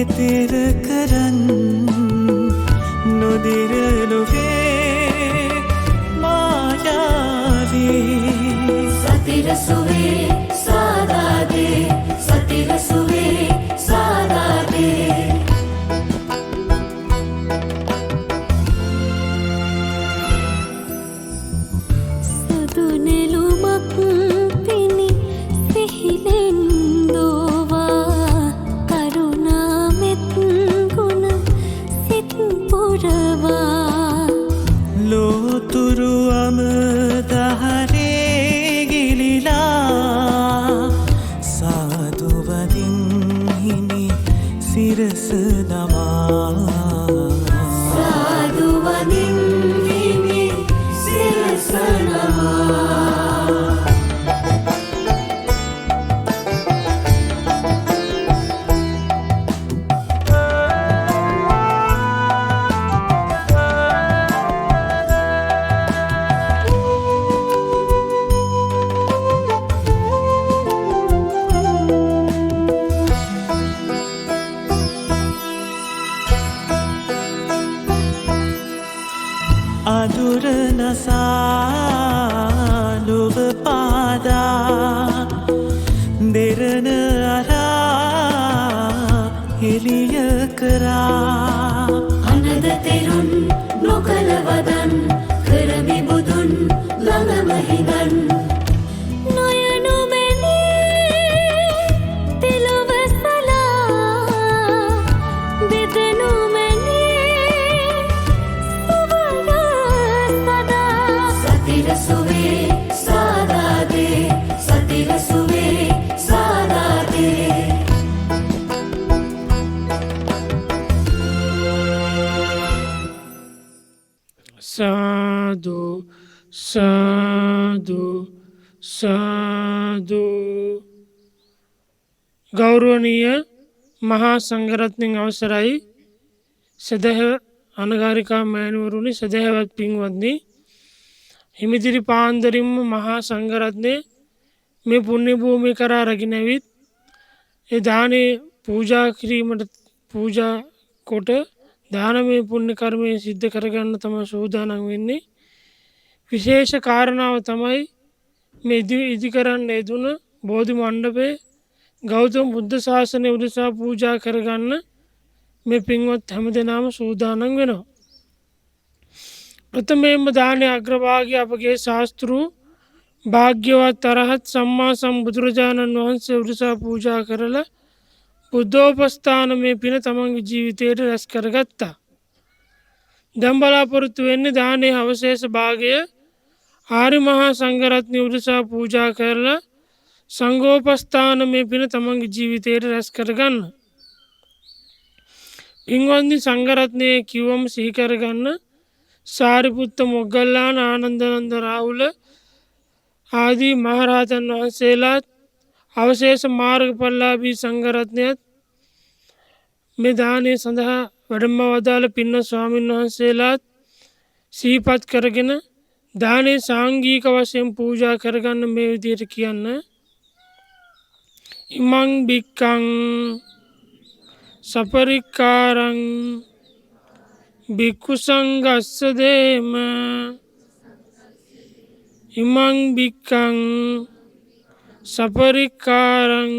එතෙර කරන් නොදිර ලොවේ මායාවේ. සතිරසුවේ සාදාදේ, සතිරසුවේ සාදාදේ. සුදු නෙළුමක් පිණි සිහිලෙන් දෝවා, කරුණා මෙත් ගුණ සිත් පුරවා. ලෝතුරු අමදහරේ ගිලිලා, සාදුවදින් හිමි සිරස නමා. සාදුවදින් හිමි සිරස නමා. අදුර නසා ලොව පාදා, දෙරණ අරා එළිය කරා. අනද තෙරුන් නොකල වදන් කරමි, බුදුන් ළඟම හිඳන්. නොයනු මැනේ තෙලොව සලා, බෙදනු මැනේ සුවය සදා. සතිරසුවේ සාදාදේ, සතිරසුවේ සාදාදේ. සාදු සාදු සාදු. ගෞරවනීය මහා සංඝරත්නයන් අවසරයි, සදහැ අනගාരികා මෑණිවරුනි, සදහැවත් පින්වත්නි, හිමිදිරි පාන්දරින්ම මහා සංඝරත්නය මේ පුණ්‍ය භූමිය කරා රැගෙන ඇවිත් ඒ දානේ පූජා කිරීමට පූජා කොට දානමය පුණ්‍ය කර්මය සිද්ධ කරගන්න තමයි සූදානම් වෙන්නේ. විශේෂ කාරණාව තමයි මේ ඉදි කරන්න යෙදුන බෝධි මණ්ඩපේ ගෞතම බුද්ධ ශාසනය උදෙසා පූජා කරගන්න මේ පින්වත් හැමදෙනාම සූදානම් වෙනවා. ප්‍රථමයෙන්ම දානයේ අග්‍රභාගය අපගේ ශාස්තෘ භාග්‍යවත් අරහත් සම්මා සම්බුදුරජාණන් වහන්සේ උදෙසා පූජා කරලා බුද්ධෝපස්ථාන මේ පින තමන්ගේ ජීවිතයට රැස් කරගත්තා. දැන් බලාපොරොත්තු වෙන්නේ දානයේ අවශේෂ භාගය ආර්ය මහා සංඝරත්නය උදෙසා පූජා කරලා සංඝෝපස්ථාන මේ පින තමන්ගේ ජීවිතයට රැස් කරගන්න. පින්වත්නි, සංඝරත්නය කිව්වම සිහි කරගන්න සාරිපුත්ත මොග්ගල්ලාන, ආනන්දනන්ද රාහුල ආදී මහරහතන් වහන්සේලාත් අවශේෂ මාර්ගඵලලාභී සංඝරත්නයත් මේ දානය සඳහා වැඩම වදාළ පින්වත් ස්වාමීන් වහන්සේලාත් සිහිපත් කරගෙන දානය සාංගික වශයෙන් පූජා කරගන්න මේ විදිහට කියන්න. ඉමං බික්කං සපරික්කාරං බික්ඛු සංඝස්ස දේම, ඉමං බික්කං සපරික්කාරං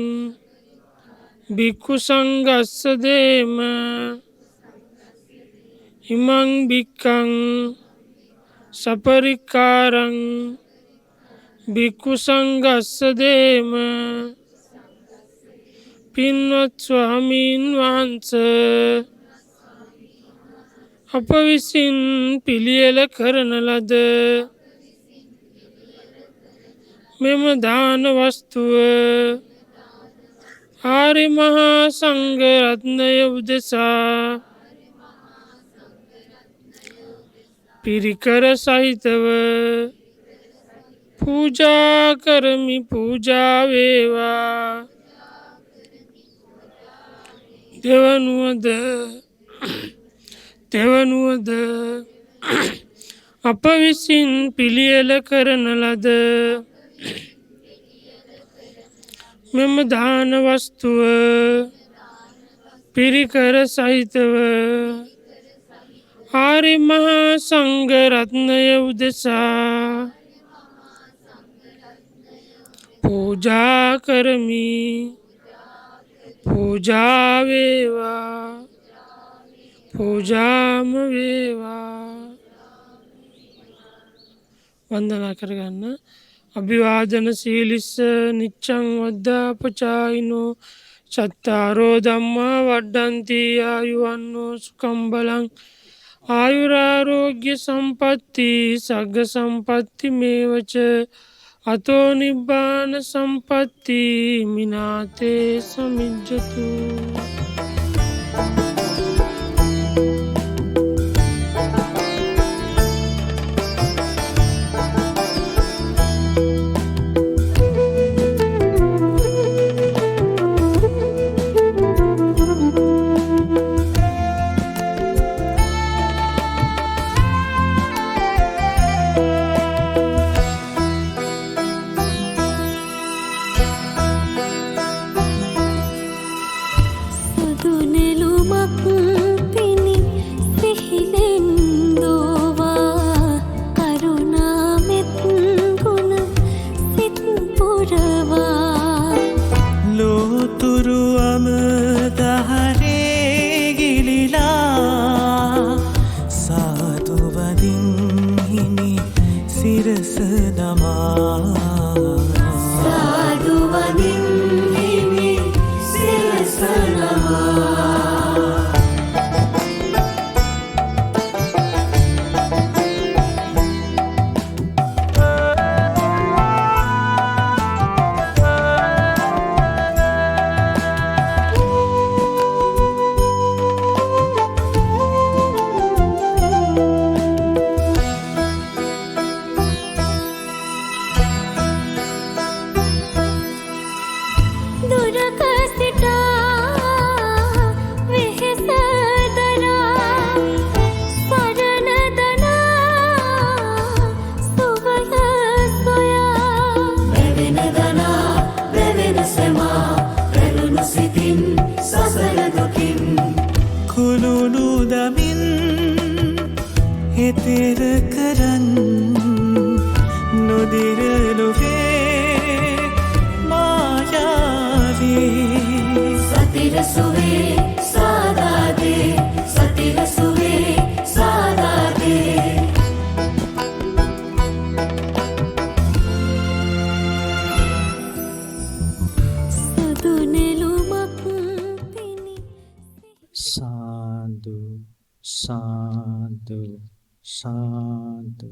බික්ඛු සංඝස්ස දේම, ඉමං බික්කං සපරික්කාරං බික්ඛු සංඝස්ස දේම. පින්වත් ස්වාමීන් වහන්ස, අප විසින් පිළියෙල කරන ලද මෙම දාන වස්තුව ආර්ය මහා සංඝ රත්නය උදෙසා පිරිකර සහිතව පූජා කරමි. පූජා වේවා. දෙවනුවද තෙවනුවද අප විසින් පිළියෙල කරන ලද මෙම දාන වස්තුව පිරිකර සහිතව ආරි මහා සංඝ රත්නය උදෙසා පූජා කරමි. පූජා වේවා, පූජාම වේවා. වන්දනා කරගන්න. අභිවාදන සීලිස්ස නිච්ඡං වද්දාපචායිනෝ චත්තාරෝ ධම්මා වඩ්ඩಂತಿ ආයුවන්නෝ සුඛං බලං ආයුරාරෝග්‍ය සම්පatti සග්ග සම්පatti මේවච අතෝ නිබ්බාන සම්පatti මිනාතේ සමිජ්ජතු. සුදු නෙළුමක් පිණි සිහිලෙන් දෝවා කරුණා මෙත් ගුණ සිත් පුරවා. ලෝතුරු අමදහරේ ගිලිලා සාදු වදින් හිමි සිරස නමා. සාදු වදින් හිමි සිරස නමා. දුරක සිටා වෙහෙස දරා සරණ දනා සුවය සොයා. වැවෙන දනා වැවෙන සෙමා රැළුණු සිතින් සසර දුකින්. කුළුණු දමින් එතෙර කරන් නොදිර ලොවේ මායාවේ. සතිරසුවේ සාදාදේ, සතිරසුවේ සාදාදේ. සුදු නෙළුමක් පිණි සාදු සාදු සාදු.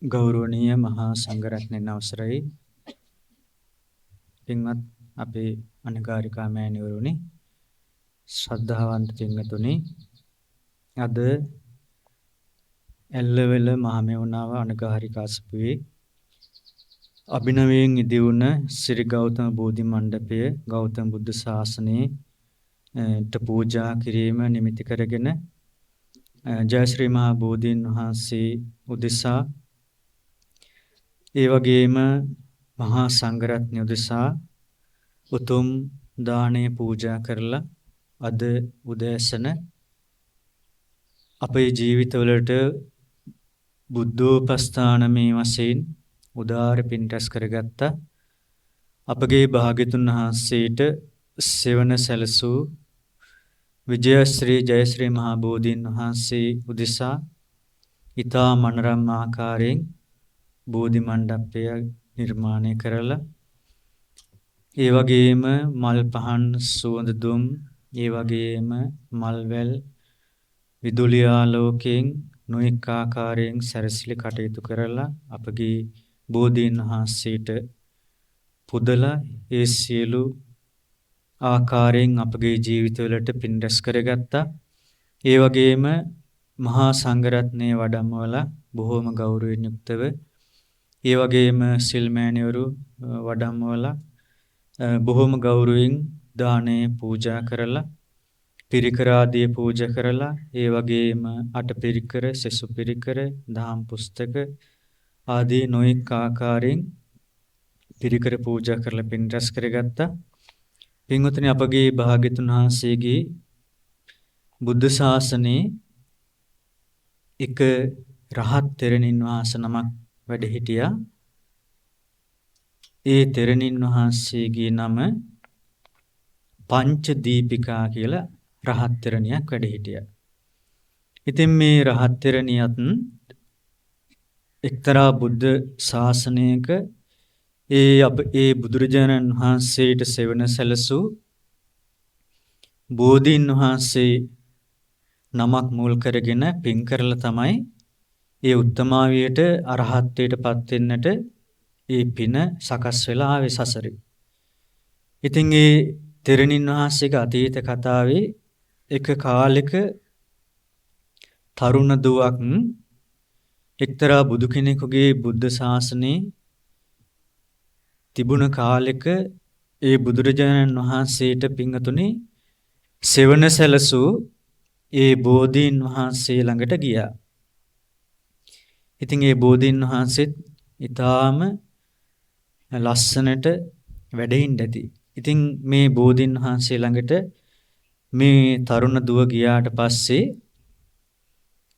ගෞරවනීය මහා සංඝරත්නයන් අවසරයි. පින්වත් අපේ අනගාരികා මෑණිවරුනි, ශ්‍රද්ධාවන්ත පින්වතුනි, අද ඇල්ලවෙල මහමෙවුනාව අනගාരികා අසපුවේ අභිනවයෙන් ඉදිවුණ ශ්‍රී ගෞතම බෝධි මණ්ඩපය ගෞතම බුද්ධ ශාසනයේ ට පූජා කිරීම නිමිති කරගෙන ජයශ්‍රී මහා බෝධීන් වහන්සේ උදෙසා, ඒ වගේම මහා සංඝරත්නය උදෙසා උතුම් දානය පූජා කරලා අද උදෑසන අපේ ජීවිතවලට බුද්ධෝපස්ථානමේ වශයෙන් උදාර පින් රැස් කරගත්තා. අපගේ භාග්‍යතුන් වහන්සේට සෙවණ සැලසූ විජයශ්‍රී ජයශ්‍රී මහා බෝධීන් වහන්සේ උදෙසා ඊතා මනරම් ආකාරයෙන් බෝධි මණ්ඩපය නිර්මාණය කරලා, ඒ වගේම මල් පහන් සුවඳ දුම්, ඒ වගේම මල් වැල් විදුලි ආලෝකයෙන් නොඑක ආකාරයෙන් සැරසිලි කටයුතු කරලා අපගේ බෝධීන් වහන්සේට පුදලා ඒ සියලු ආකාරයෙන් අපගේ ජීවිතවලට පින් රැස් කරගත්තා. ඒ වගේම මහා සංඝරත්නය වඩම්මවලා බොහෝම ගෞරවයෙන් යුක්තව, ඒ වගේම සිල් මෑණිවරු වඩම්මවලා බොහෝම ගෞරවයෙන් දානය පූජා කරලා, පිරිකර ආදිය පූජා කරලා, ඒ වගේම අට පිරිකර, සෙසු පිරිකර, දහම් පුස්තක ආදී නොයෙක් ආකාරයෙන් පිරිකර පූජා කරලා පින් රැස් කරගත්තා. පින්වතුනි, අපගේ භාග්‍යතුන් වහන්සේගේ බුද්ධ ශාසනයේ එක රහත් තෙරණින් වහන්සේ නමක් වැඩ හිටියා. ඒ තෙරණින් වහන්සේගේ නම පංචදීපිකා කියලා රහත් තෙරණියක් වැඩ හිටියා. ඉතින් මේ රහත් තෙරණියත් එක්තරා බුද්ධ ශාසනයක ඒ අප ඒ බුදුරජාණන් වහන්සේට සෙවණ සැලසූ බෝධීන් වහන්සේ නමක් මුල් කරගෙන පින් කරලා තමයි ඒ උත්තමාවියට අරහත්ත්වයට පත් වෙන්නට ඒ පින සකස් වෙලා ආවේ සසරේ. ඉතින් ඒ තෙරණින් වහන්සේගේ අතීත කතාවේ එක කාලෙක තරුණ දුවක් එක්තරා බුදු කෙනෙකුගේ බුද්ධ ශාසනයේ තිබුණ කාලෙක ඒ බුදුරජාණන් වහන්සේට පින්වතුනි සෙවණ සැලසූ ඒ බෝධීන් වහන්සේ ළඟට ගියා. ඉතින් ඒ බෝධීන් වහන්සේත් ඊටාම ලස්සනට වැඩ ඉන්න ඇති. ඉතින් මේ බෝධීන් වහන්සේ ළඟට මේ තරුණ දුව ගියාට පස්සේ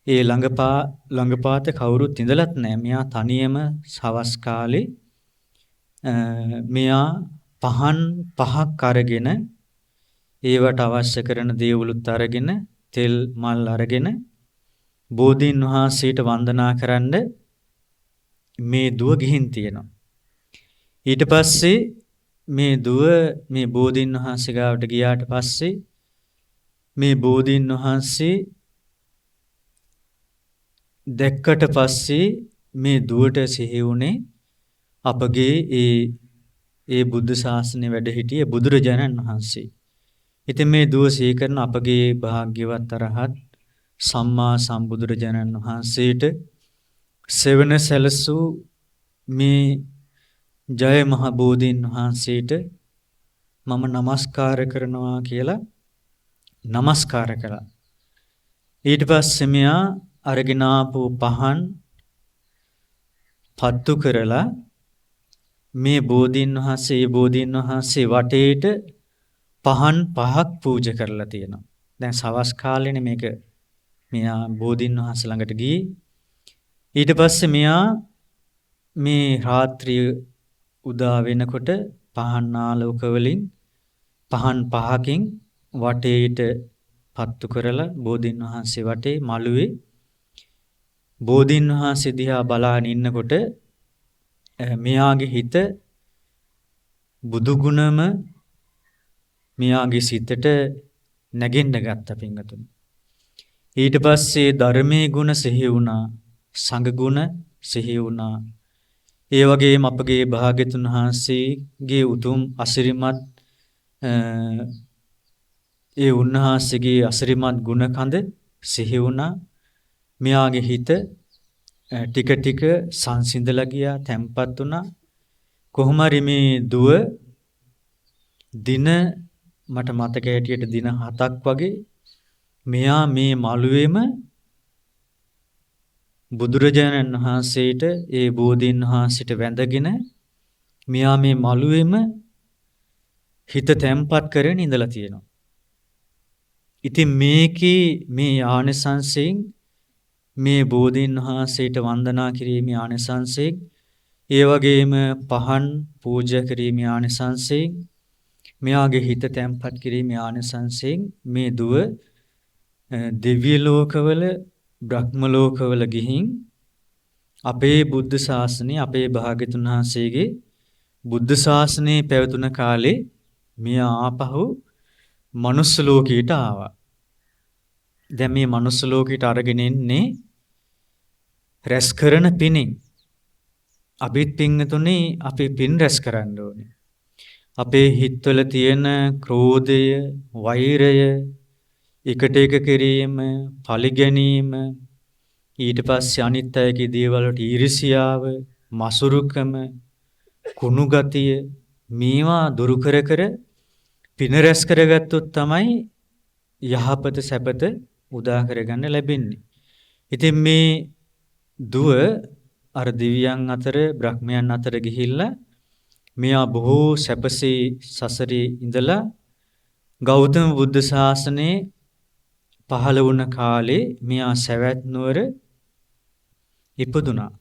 ඒ ළඟපාත කවුරුත් ඉඳලත් නෑ. මෙයා තනියම සවස් කාලේ මෙයා පහන් පහක් අරගෙන ඒවට අවශ්‍ය කරන දේවලුත් අරගෙන තෙල් මල් අරගෙන බෝධීන් වහන්සේට වන්දනා කරන්න මේ දුව ගිහින් තියෙනවා. ඊට පස්සේ මේ දුව මේ බෝධීන් වහන්සේ ගාවට ගියාට පස්සේ මේ බෝධීන් වහන්සේ දැක්කට පස්සේ මේ දුවට සිහි වුණේ අපගේ ඒ ඒ බුද්ධ ශාසනය වැඩ හිටියේ බුදුරජාණන් වහන්සේ. ඉතින් මේ දුව සිහි කරන අපගේ භාග්‍යවත් අරහත් සම්මා සම්බුදුරජාණන් වහන්සේට සෙවණ සැලසූ මේ ජය මහ බෝධීන් වහන්සේට මම নমස්කාර කරනවා කියලා নমස්කාර කළා. ඊට පස්සේ මෙයා අරගෙන ආපු පහන් පත්තු කරලා මේ බෝධීන් වහන්සේ ඒ බෝධීන් වහන්සේ වටේට පහන් පහක් පූජා කරලා තියෙනවා. දැන් සවස් කාලේනේ මේක මෙයා බෝධීන් වහන්සේ ළඟට ගියේ. ඊට පස්සේ මෙයා මේ රාත්‍රිය උදා වෙනකොට පහන් ආලෝක වලින් පහන් පහකින් වටේට පත්තු කරලා බෝධීන් වහන්සේ වටේ මළුවේ බෝධීන් වහන්සේ දිහා බලාගෙන ඉන්නකොට මෙයාගේ හිත බුදු ගුණම මෙයාගේ සිතට නැගෙන්න ගත්තා පින්වතුනි. ඊට පස්සේ ධර්මයේ ගුණ සිහි වුණා, සංඝ ගුණ සිහි වුණා. ඒ වගේම අපගේ භාග්‍යතුන් වහන්සේගේ උතුම් අසිරිමත් ඒ උන්වහන්සේගේ අසිරිමත් ගුණ කඳ සිහි වුණා. මෙයාගේ හිත ටික ටික සංසිඳලා ගියා, තැම්පත් වුණා. කොහොම හරි මේ දුව දින මට මතක හැටියට දින 7ක් වගේ මෙයා මේ මළුවේම බුදුරජාණන් වහන්සේට ඒ බෝධීන් වහන්සේට වැඳගෙන මෙයා මේ මළුවේම හිත තැම්පත් කරගෙන ඉඳලා තියෙනවා. ඉතින් මේකේ මේ ආනිසංසයෙන් මේ බෝධීන් වහන්සේට වන්දනා කිරීමේ ආනිසංසයෙන්, ඒ වගේම පහන් පූජා කිරීමේ ආනිසංසයෙන්, මෙයාගේ හිත තැම්පත් කිරීමේ ආනිසංසයෙන් මේ දුව දිව්‍ය ලෝකවල බ්‍රහ්ම ලෝකවල ගිහින් අපේ බුද්ධ ශාසනය අපේ භාග්‍යතුන් වහන්සේගේ බුද්ධ ශාසනය පැවතුන කාලේ මෙයා ආපහු මනුස්ස ලෝකයට ආවා. දැන් මේ මනුස්ස ලෝකයට අරගෙන එන්නේ රැස් කරන පිනින්. අපිත් පින්තුනේ අපි පින් රැස් කරන්න ඕනේ. අපේ හිතවල තියෙන ක්‍රෝධය, වෛරය, එකට එක කිරීම, පලි ගැනීම, ඊට පස්සේ අනිත් අයගේ දේවල් වලට ඊර්ෂියාව, මසුරුකම, කුණු ගතිය මේවා දුරු කර කර පින රැස් කරගත්තොත් තමයි යහපත සැපත උදා කරගන්න ලැබෙන්නේ. ඉතින් මේ දුව අර දිව්‍යයන් අතර බ්‍රහ්මයන් අතර ගිහිල්ලා මෙයා බොහෝ සැපසේ සසරේ ඉඳලා ගෞතම බුද්ධ ශාසනයේ පහළ වුණ කාලේ මෙයා සවැත් නුවර ඉපදුනා.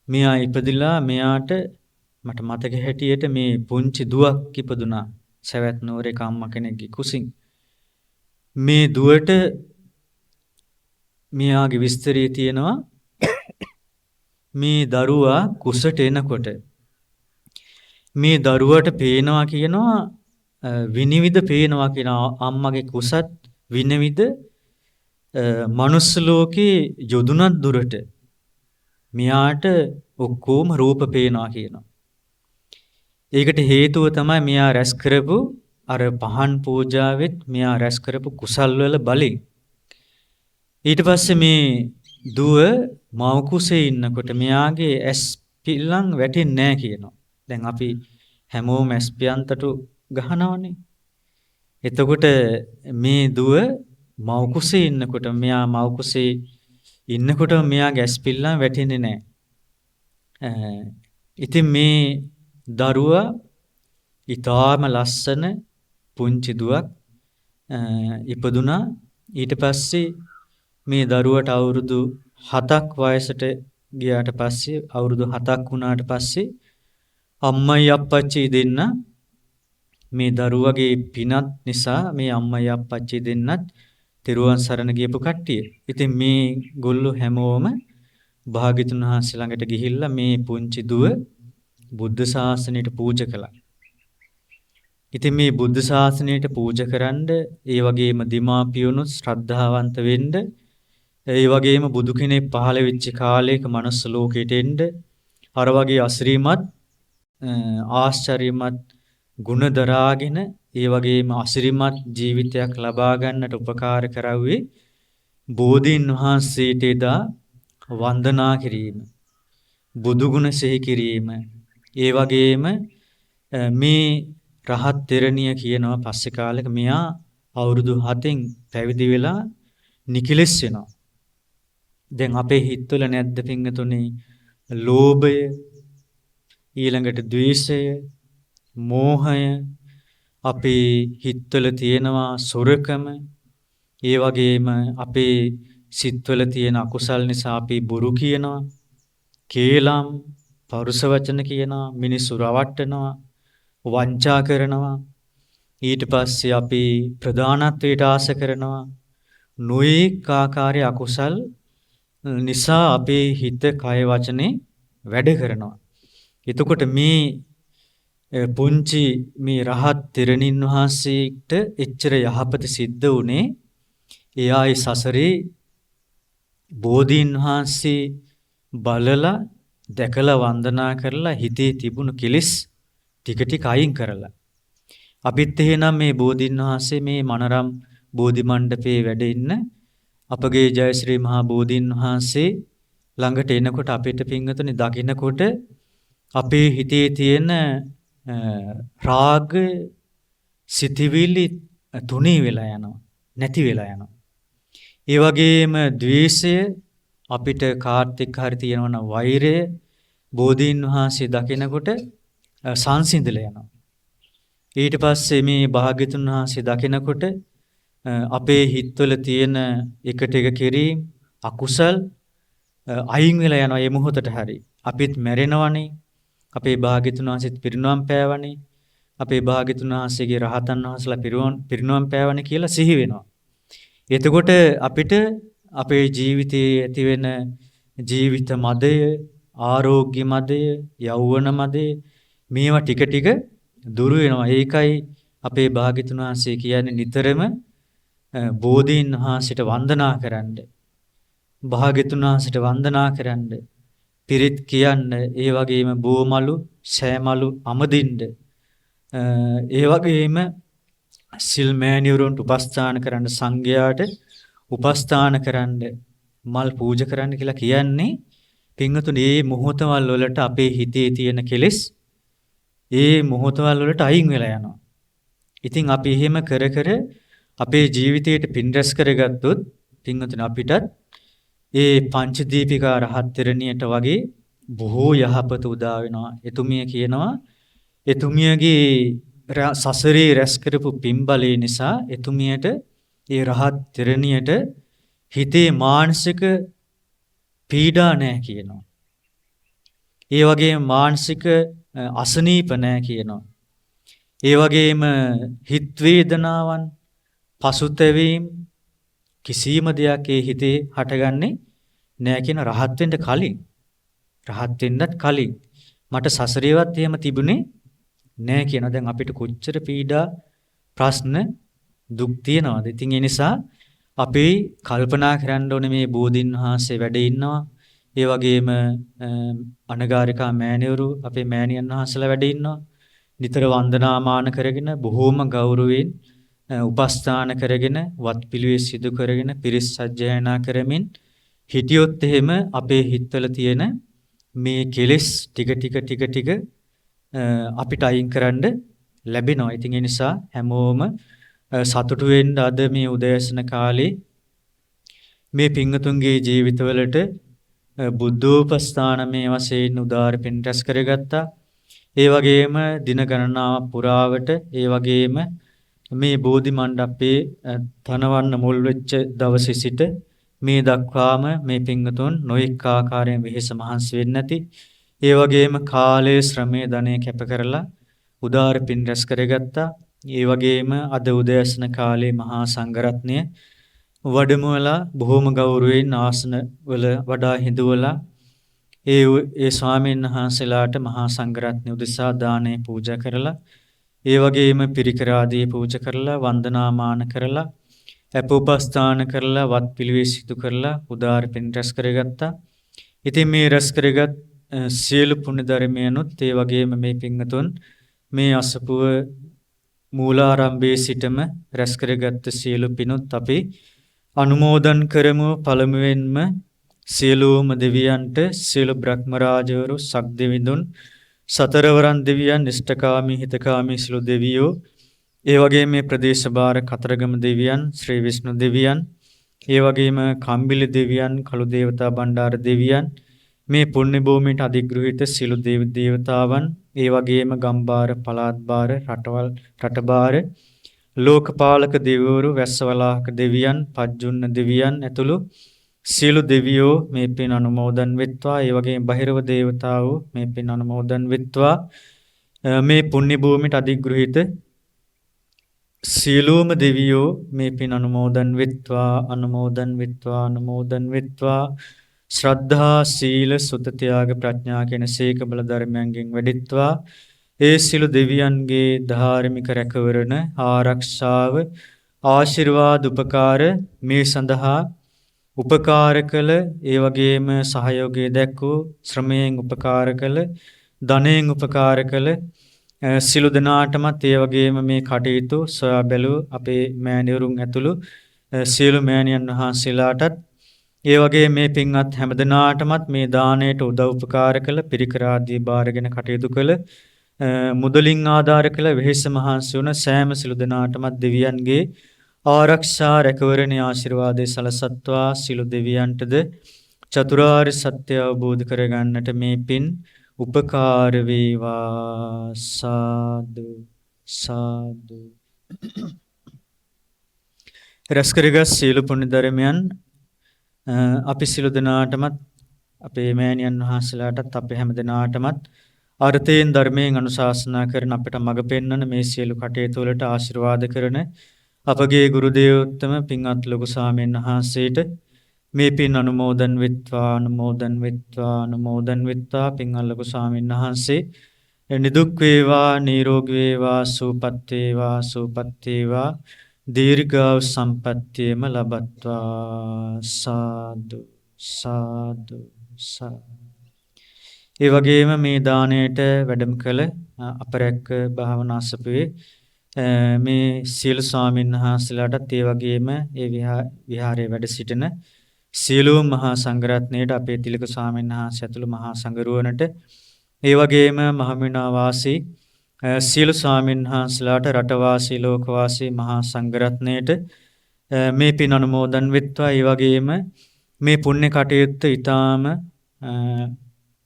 මෙයා ඉපදිලා මෙයාට මට මතක හැටියට මේ පුංචි දුවක් ඉපදුනා. සවැත් නුවර එක අම්මා කෙනෙක්ගේ කුසින්. මේ දුවට මෙයාගේ විස්තරය තියෙනවා මේ දරුවා කුසට එනකොට මේ දරුවට පේනවා කියනවා විනිවිද පේනවා කියන අම්මගේ කුසත් විනිවිද මනුස්ස ලෝකේ යොදුනක් දුරට මෙයාට ඔක්කොම රූප පේනවා කියනවා. ඒකට හේතුව තමයි මෙයා රැස් කරපු අර පහන් පූජාවෙත් මෙයා රැස් කරපු කුසල් වල බලෙන්. ඊට පස්සේ මේ දුව මව් කුසේ ඉන්නකොට මෙයාගේ ඇස් පිල්ලම් වැටෙන්නේ නැහැ කියනවා. දැන් අපි හැමෝම ඇස් පියන්තටු ගහනවනේ. එතකොට මේ දුව මව් කුසේ ඉන්නකොට මෙයා මව් කුසේ ඉන්නකොට මෙයාගේ ඇස් පිල්ලම් වැටෙන්නේ නැහැ. ඉතින් මේ දරුවා ඊටාම ලස්සන පුංචි දුවක් ඉපදුනා. ඊට පස්සේ මේ දරුවට අවුරුදු 7ක් වයසට ගියාට පස්සේ අවුරුදු 7ක් වුණාට පස්සේ අම්මයි අප්පච්චි දෙන්න මේ දරුවගේ පිනත් නිසා මේ අම්මයි අප්පච්චි දෙන්නත් තෙරුවන් සරණ ගියපු කට්ටිය. ඉතින් මේ ගොල්ලෝ හැමෝම භාග්‍යතුන් වහන්සේ ළඟට ගිහිල්ලා මේ පුංචි දුව බුද්ධ ශාසනයට පූජා කළා. ඉතින් මේ බුද්ධ ශාසනයට පූජා කරන්න, ඒ වගේම දෙමාපියනුත් ශ්‍රද්ධාවන්ත වෙන්න, ඒ වගේම බුදු කෙනෙක් පහළ වෙච්ච කාලයක මනුස්ස ලෝකයට එන්න, අර වගේ අශ්‍රීමත් ආශ්චර්යමත් ගුණ දරාගෙන ඒ වගේම අසිරිමත් ජීවිතයක් ලබා ගන්නට උපකාර කරවුවේ බෝධීන් වහන්සේට එදා වන්දනා කිරීම, බුදු ගුණ සිහි කිරීම, ඒ වගේම මේ රහත් තෙරණිය කියනවා පස්සේ කාලෙක මෙයා අවුරුදු 7න් පැවිදි වෙලා නිකිලෙස් වෙනවා. දැන් අපේ හිතවල නැද්ද පින්වතුනි ලෝභය, ඊළඟට ද්වේෂය, මෝහය, අපේ හිතවල තියෙනවා සොරකම, ඒ වගේම අපේ සිත්වල තියෙන අකුසල් නිසා අපි බොරු කියනවා, කේලම්, පරුෂ වචන කියනවා, මිනිස්සු රවට්ටනවා, වංචා කරනවා, ඊට පස්සේ අපි ප්‍රධානත්වයට ආස කරනවා. නොයෙක් ආකාරයේ අකුසල් නිසා අපේ හිත, කය, වචනේ වැඩ කරනවා. එතකොට මේ පුංචි මේ රහත් තෙරණින් වහන්සේට එච්චර යහපත සිද්ධ වුණේ එයා ඒ සසරේ බෝධීන් වහන්සේ බලලා දැකලා වන්දනා කරලා හිතේ තිබුණු කෙලෙස් ටික ටික අයින් කරලා. අපිත් එහෙනම් මේ බෝධීන් වහන්සේ මේ මනරම් බෝධි මණ්ඩපේ වැඩ ඉන්න අපගේ ජයශ්‍රී මහා බෝධීන් වහන්සේ ළඟට එනකොට අපිට පින්වතුනි දකින්නකොට අපේ හිතේ තියෙන රාග සිතිවිලි තුනී වෙලා යනවා, නැති වෙලා යනවා. ඒ වගේම ද්වේෂය අපිට කාත් එක්ක හරි තියෙනවා නම් වෛරය බෝධීන් වහන්සේ දකිනකොට සංසිඳලා යනවා. ඊට පස්සේ මේ භාග්‍යතුන් වහන්සේ දකිනකොට අපේ හිතවල තියෙන එකට එක කිරීම අකුසල් අයින් වෙලා යනවා මේ මොහොතට හරි. අපිත් මැරෙනවනේ. අපේ භාග්‍යතුන් වහන්සේත් පිරිනුවම් පෑවනේ. අපේ භාග්‍යතුන් වහන්සේගේ රහතන් වහන්සේලා පිරිනුවම් පෑවනේ කියලා සිහි වෙනවා. එතකොට අපිට අපේ ජීවිතයේ ඇති වෙන ජීවිත මදය, ආරෝග්‍ය මදය, යෞවන මදය මේවා ටික ටික දුරු වෙනවා. ඒකයි අපේ භාග්‍යතුන් වහන්සේ කියන්නේ නිතරම බෝධීන් වහන්සේට වන්දනා කරන්න, භාග්‍යතුන් වහන්සේට වන්දනා කරන්න, පිරිත් කියන්න, ඒ වගේම බෝමලු, සෑමලු අමදින්න, ඒ වගේම සිල් මෑණිවරුන්ට උපස්ථාන කරන්න, සංඝයාට උපස්ථාන කරන්න, මල් පූජා කරන්න කියලා කියන්නේ පින්වතුනි මේ මොහොතවල් වලට අපේ හිතේ තියෙන කෙලෙස් ඒ මොහොතවල් වලට අයින් වෙලා යනවා. ඉතින් අපි එහෙම කර කර අපේ ජීවිතයට පින් රැස් කරගත්තොත් පින්වතුනි අපිටත් ඒ පංචදීපිකා රහත් තෙරණියට වගේ බොහෝ යහපත උදා වෙනවා. එතුමිය කියනවා එතුමියගේ සසරේ රැස් කරපු පින් බලය නිසා එතුමියට ඒ රහත් තෙරණියට හිතේ මානසික පීඩා නැහැ කියනවා. ඒ වගේම මානසික අසනීප නැහැ කියනවා. ඒ වගේම හිත වේදනාවන්, පසුතැවීම් කිසිම දෙයක් ඒ හිතේ හටගන්නේ නෑ කියන රහත් වෙන්න කලින්. රහත් වෙන්නත් කලින් මට සසරේවත් එහෙම තිබුණේ නෑ කියනවා. දැන් අපිට කොච්චර පීඩා, ප්‍රශ්න, දුක් තියෙනවද? ඉතින් ඒ නිසා අපි කල්පනා කරන්න ඕනේ මේ බෝධීන් වහන්සේ වැඩ ඉන්නවා. ඒ වගේම අනගාരികා මෑණිවරු අපේ මෑණියන් වහන්සේලා වැඩ ඉන්නවා. නිතර වන්දනාමාන කරගෙන බොහෝම ගෞරවයෙන් උපස්ථාන කරගෙන වත් පිළිවෙත් සිදු කරගෙන පිරිස් සජ්ජායනා කරමින් හිටියොත් එහෙම අපේ හිතවල තියෙන මේ කෙලෙස් ටික ටික ටික ටික අපිට අයින් කරන්න ලැබෙනවා. ඉතින් ඒ නිසා හැමෝම සතුටු වෙන්න අද මේ උදෑසන කාලේ මේ පින්වතුන්ගේ ජීවිතවලට බුද්ධෝපස්ථානමය වශයෙන් උදාර පින් රැස් කරගත්තා. ඒ වගේම දින ගණනාවක් පුරාවට ඒ වගේම මේ බෝධි මණ්ඩපේ තනවන්න මුල් වෙච්ච දවසේ සිට මේ දක්වාම මේ පින්වතුන් නොඑක ආකාරයෙන් වෙහෙස මහන්සි වෙන්නේ නැති, ඒ වගේම කාලය, ශ්‍රමය, ධනය කැප කරලා උදාර පින් රැස් කරගත්තා. ඒ වගේම අද උදෑසන කාලේ මහා සංඝරත්නය වඩමුවලා බොහෝම ගෞරවයෙන් ආසන වල වඩා හිඳුවලා ඒ ඒ ස්වාමීන් වහන්සේලාට මහා සංඝරත්නය උදෙසා දානය පූජා කරලා, ඒ වගේම පිරිකර ආදී පූජා කරලා, වන්දනාමාන කරලා, අපෝපස්ථාන කරලා, වත් පිළිවෙත් සිදු කරලා උදාර පින් රැස් කරගත්තා. ඉතින් මේ රැස් කරගත් සියලු පුණ්‍ය ධර්මයන්ුත් ඒ වගේම මේ පින්වතුන් මේ අසපුව මූලාරම්භයේ සිටම රැස් කරගත්ත සියලු පිනුත් අපි අනුමෝදන් කරමු. පළමුවෙන්ම සියලුම දෙවියන්ට, සියලු බ්‍රහ්ම රාජවරු, සක් දෙවිඳුන්, සතරවරන් දෙවියන්, ඉෂ්ඨකාමී හිතකාමී සියලු දෙවියෝ, ඒ වගේම මේ ප්‍රදේශ භාර කතරගම දෙවියන්, ශ්‍රී විෂ්ණු දෙවියන්, ඒ වගේම කම්බිලි දෙවියන්, කළු දේවතා බණ්ඩාර දෙවියන්, මේ පුණ්‍ය භූමියට අධිග්‍රහිත සියලු දේව දේවතාවන්, ඒ වගේම ගම්බාර, පළාත් භාර, රටවල්, රටබාර, ලෝකපාලක දෙවිවරු, වැස්සවලාහක දෙවියන්, පජ්ජුන්න දෙවියන් ඇතුළු සියලු දෙවියෝ මේ පින් අනුමෝදන් වෙත්වා. ඒ වගේම බහිරව දේවතාවෝ මේ පින් අනුමෝදන් වෙත්වා. මේ පුණ්‍ය භූමියට අධිග්‍රහිත සියලුම දෙවියෝ මේ පින් අනුමෝදන් වෙත්වා, අනුමෝදන් වෙත්වා, අනුමෝදන් වෙත්වා. ශ්‍රද්ධා, සීල, සුත, ත්‍යාග, ප්‍රඥා කියන සීක බල ධර්මයන්ගෙන් වැඩිත්වා. ඒ සියලු දෙවියන්ගේ ධාර්මික රැකවරණ, ආරක්ෂාව, ආශිර්වාද, උපකාර මේ සඳහා උපකාර කළ, ඒ වගේම සහයෝගය දැක්වූ, ශ්‍රමයෙන් උපකාර කළ, ධනයෙන් උපකාර කළ සියලු දෙනාටමත්, ඒ වගේම මේ කටයුතු සොයා බැලූ අපේ මෑණිවරුන් ඇතුළු සියලු මෑණියන් වහන්සේලාටත්, ඒ වගේ මේ පින්වත් හැම දෙනාටමත් මේ දාණයට උදව් උපකාර කළ, පිරිකර ආදී බාරගෙන කටයුතු කළ, මුදලින් ආධාර කළ, වෙහෙස මහන්සි වුණ සෑම සිළු දෙනාටමත් දෙවියන්ගේ ආරක්ෂා රැකවරණ ආශිර්වාදයේ සලසත්වා. සිළු දෙවියන්ටද චතුරාර්ය සත්‍ය අවබෝධ කරගන්නට මේ පින් උපකාර වේවා. සාදු සාදු. රැස් කරගත් සියලු පුණ්‍ය ධර්මයන් අපි සියලු දෙනාටමත්, අපේ මෑණියන් වහන්සේලාටත්, අපේ හැම දෙනාටමත් අර්ථයෙන් ධර්මයෙන් අනුශාසනා කරන, අපට මඟ පෙන්වන, මේ සියලු කටයුතු වලට ආශිර්වාද කරන අපගේ ගුරු දේවෝත්තම පින්වත් ලොකු ස්වාමීන් වහන්සේට මේ පින් අනුමෝදන් වෙත්වා, අනුමෝදන් වෙත්වා, අනුමෝදන් වෙත්වා. පින්වත් ලොකු ස්වාමීන් වහන්සේ නිදුක් වේවා, නිරෝගී වේවා, සුවපත් වේවා, සුවපත් වේවා, දීර්ඝායු සම්පන්නියම ලබත්වා. සාදු සාදු සාදු. ඒ වගේම මේ දාණයට වැඩම කළ අපරැක්ක භාවනා අසපුවේ මේ සියලු ස්වාමීන් වහන්සේලාටත්, ඒ වගේම ඒ විහාරයේ වැඩ සිටින සියලුම මහා සංඝරත්නයට, අපේ තිලක ස්වාමීන් වහන්සේ ඇතුළු මහා සංඝරුවනට, ඒ වගේම මහමිනා වාසී සියලු ස්වාමීන් වහන්සේලාට, රටවාසී ලෝකවාසී මහා සංඝරත්නයට මේ පින් අනුමෝදන් වෙත්වා. ඒ වගේම මේ පුණ්‍ය කටයුත්ත ඊටාම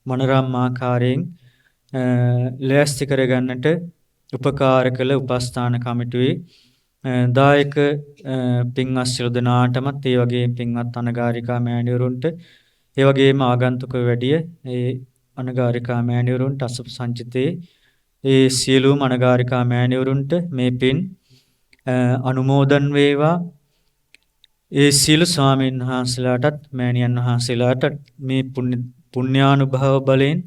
මනරම් ආකාරයෙන් ලෑස්ති කරගන්නට උපකාර කළ උපස්ථාන කමිටුවේ දායක පින්වත් සියලු දෙනාටමත්, ඒ වගේම පින්වත් අනගාരികා මෑණිවරුන්ට, ඒ වගේම ආගන්තුක වැඩිය ඒ අනගාരികා මෑණිවරුන්ට, අසපු සංචිතයේ ඒ සියලුම අනගාരികා මෑණිවරුන්ට මේ පින් අනුමෝදන් වේවා. ඒ සියලු ස්වාමීන් වහන්සේලාටත් මෑණියන් වහන්සේලාටත් මේ පුණ්‍යානුභව බලයෙන්,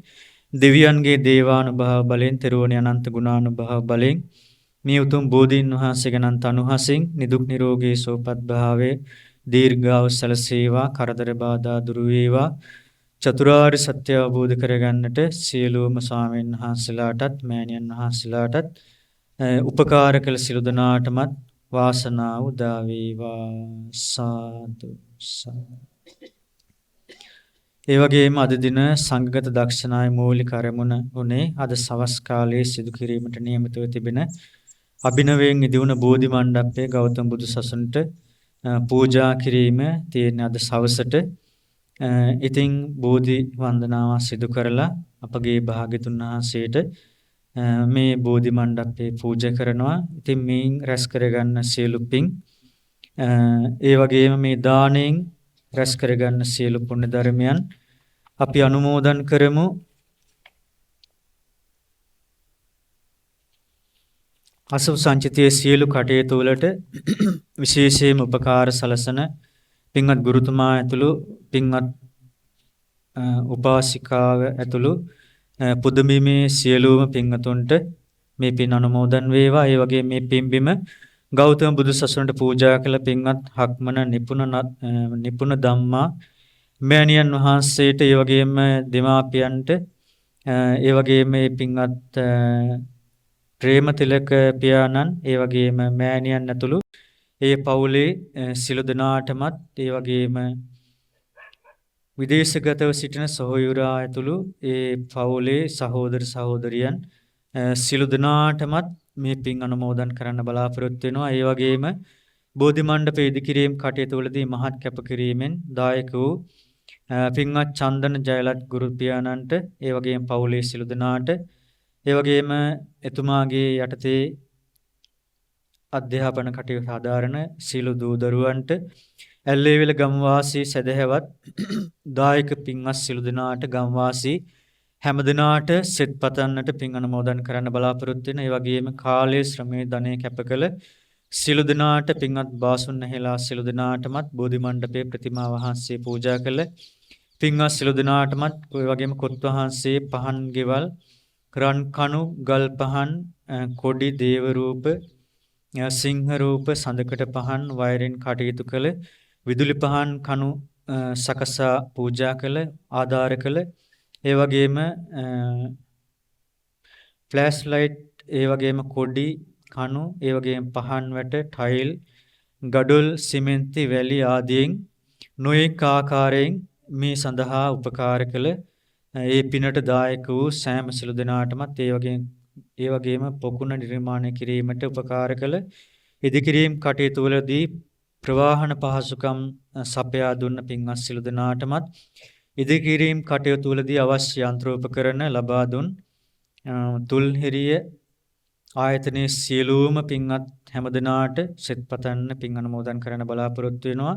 දෙවියන්ගේ දේවානුභව බලයෙන්, තෙරුවනේ අනන්ත ගුණානුභව බලයෙන්, මේ උතුම් බෝධීන් වහන්සේගේ අනන්ත අනුහසින් නිදුක් නිරෝගී සුවපත් භාවයේ දීර්ඝායු සැලසේවා, කරදර බාධා දුරු වේවා, චතුරාර්ය සත්‍ය අවබෝධ කරගන්නට සියලුම ස්වාමීන් වහන්සේලාටත් මෑණියන් වහන්සේලාටත් උපකාර කළ සියලු දෙනාටමත් වාසනාව උදා වේවා. සාදු සාදු. ඒ වගේම අද දින සංඝගත දක්ෂිනාවේ මූලික අරමුණ උනේ අද සවස් කාලයේ සිදු කිරීමට නියමිතව තිබෙන අභිනවයෙන් ඉදිවුණ බෝධි මණ්ඩපයේ ගෞතම බුදු සසුනට පූජා කිරීම තියෙන අද සවසට. ඉතින් බෝධි වන්දනාව සිදු කරලා අපගේ භාග්‍යතුන් වහන්සේට මේ බෝධි මණ්ඩපේ පූජා කරනවා. ඉතින් මේන් රැස් කරගන්න සියලු පින්, ඒ වගේම මේ දාණයෙන් රැස් කරගන්න සියලු පුණ්‍ය ධර්මයන් අපි අනුමෝදන් කරමු. අසුභ සංචිතයේ සියලු කටයුතු වලට විශේෂයෙන්ම උපකාර සලසන පින්වත් ගුරුතුමා ඇතුළු පින්වත් උපාසිකාව ඇතුළු පුදුමීමේ සියලුම පින්වතුන්ට මේ පින් අනුමෝදන් වේවා. ඒ වගේම මේ පින්බිම ගෞතම බුදු සසුනට පූජා කළ පින්වත් හක්මන නිපුණ ධම්මා මෑණියන් වහන්සේට, ඒ වගේම දෙමාපියන්ට, ඒ වගේම මේ පින්වත් ප්‍රේමතිලක පියාණන්, ඒ වගේම මෑණියන් ඇතුළු ඒ පවුලේ සියලු දෙනාටමත්, ඒ වගේම විදේශගතව සිටින සහෝදරයා ඇතුළු ඒ පවුලේ සහෝදර සහෝදරියන් සියලු දෙනාටමත් මේ පින් අනුමෝදන් කරන්න බලාපොරොත්තු වෙනවා. ඒ වගේම බෝධි මණ්ඩප ඉදිකිරීම කටයුතු වලදී මහත් කැපකිරීමෙන් දායක වූ පින්වත් චන්දන ජයලත් ගුරු පියාණන්ට, ඒ වගේම පවුලේ සියලු දෙනාට, ඒ වගේම එතුමාගේ යටතේ අධ්‍යාපන කටයුතු හදාරන සියලු දූ දරුවන්ට, ඇල්ලේවිල ගම්වාසී සදහැවත් දායක පින්වත් සියලු දෙනාට, ගම්වාසී හැම දෙනාට සෙත් පතන්නට පින් අනුමෝදන් කරන්න බලාපොරොත්තු වෙන. ඒ වගේම කාලයේ, ශ්‍රමයේ, ධනය කැප කළ සියලු දෙනාට, පින්වත් බාසුන් නැහිලා සියලු දෙනාටමත්, බෝධි මණ්ඩපයේ ප්‍රතිමා වහන්සේ පූජා කළ පින්වත් සියලු දෙනාටමත්, ඒ වගේම කොත් වහන්සේ පහන් ගෙවල්, රන් කණු, ගල් පහන්, කොඩි, දේව රූප, සිංහ රූප, සඳකඩ පහන්, වයරින් කටයුතු කළ, විදුලි පහන් කණු සකසා පූජා කළ, ආධාර කළ, ඒ වගේම ෆ්ලෑෂ් ලයිට්, ඒ වගේම කොඩි කණු, ඒ වගේම පහන් වැට, ටයිල්, ගඩොල්, සිමෙන්ති, වැලි ආදියෙන් නොයෙක් ආකාරයෙන් මේ සඳහා උපකාර කළ ඒ පිනට දායක වූ සෑම සිළු දෙනාටමත්, ඒ වගේම පොකුණ නිර්මාණය කිරීමට උපකාර කළ, ඉදිකිරීම් කටයුතු වලදී ප්‍රවාහන පහසුකම් සපයා දුන්න පින්වත් සිළු දෙනාටමත්, ඉදිකිරීම් කටයුතු වලදී අවශ්‍ය යන්ත්‍රෝපකරණ ලබා දුන් තුල්හිරිය ආයතනයේ සියලුම පින්වත් හැම දෙනාට සෙත් පතන්න පින් අනුමෝදන් කරන්න බලාපොරොත්තු වෙනවා.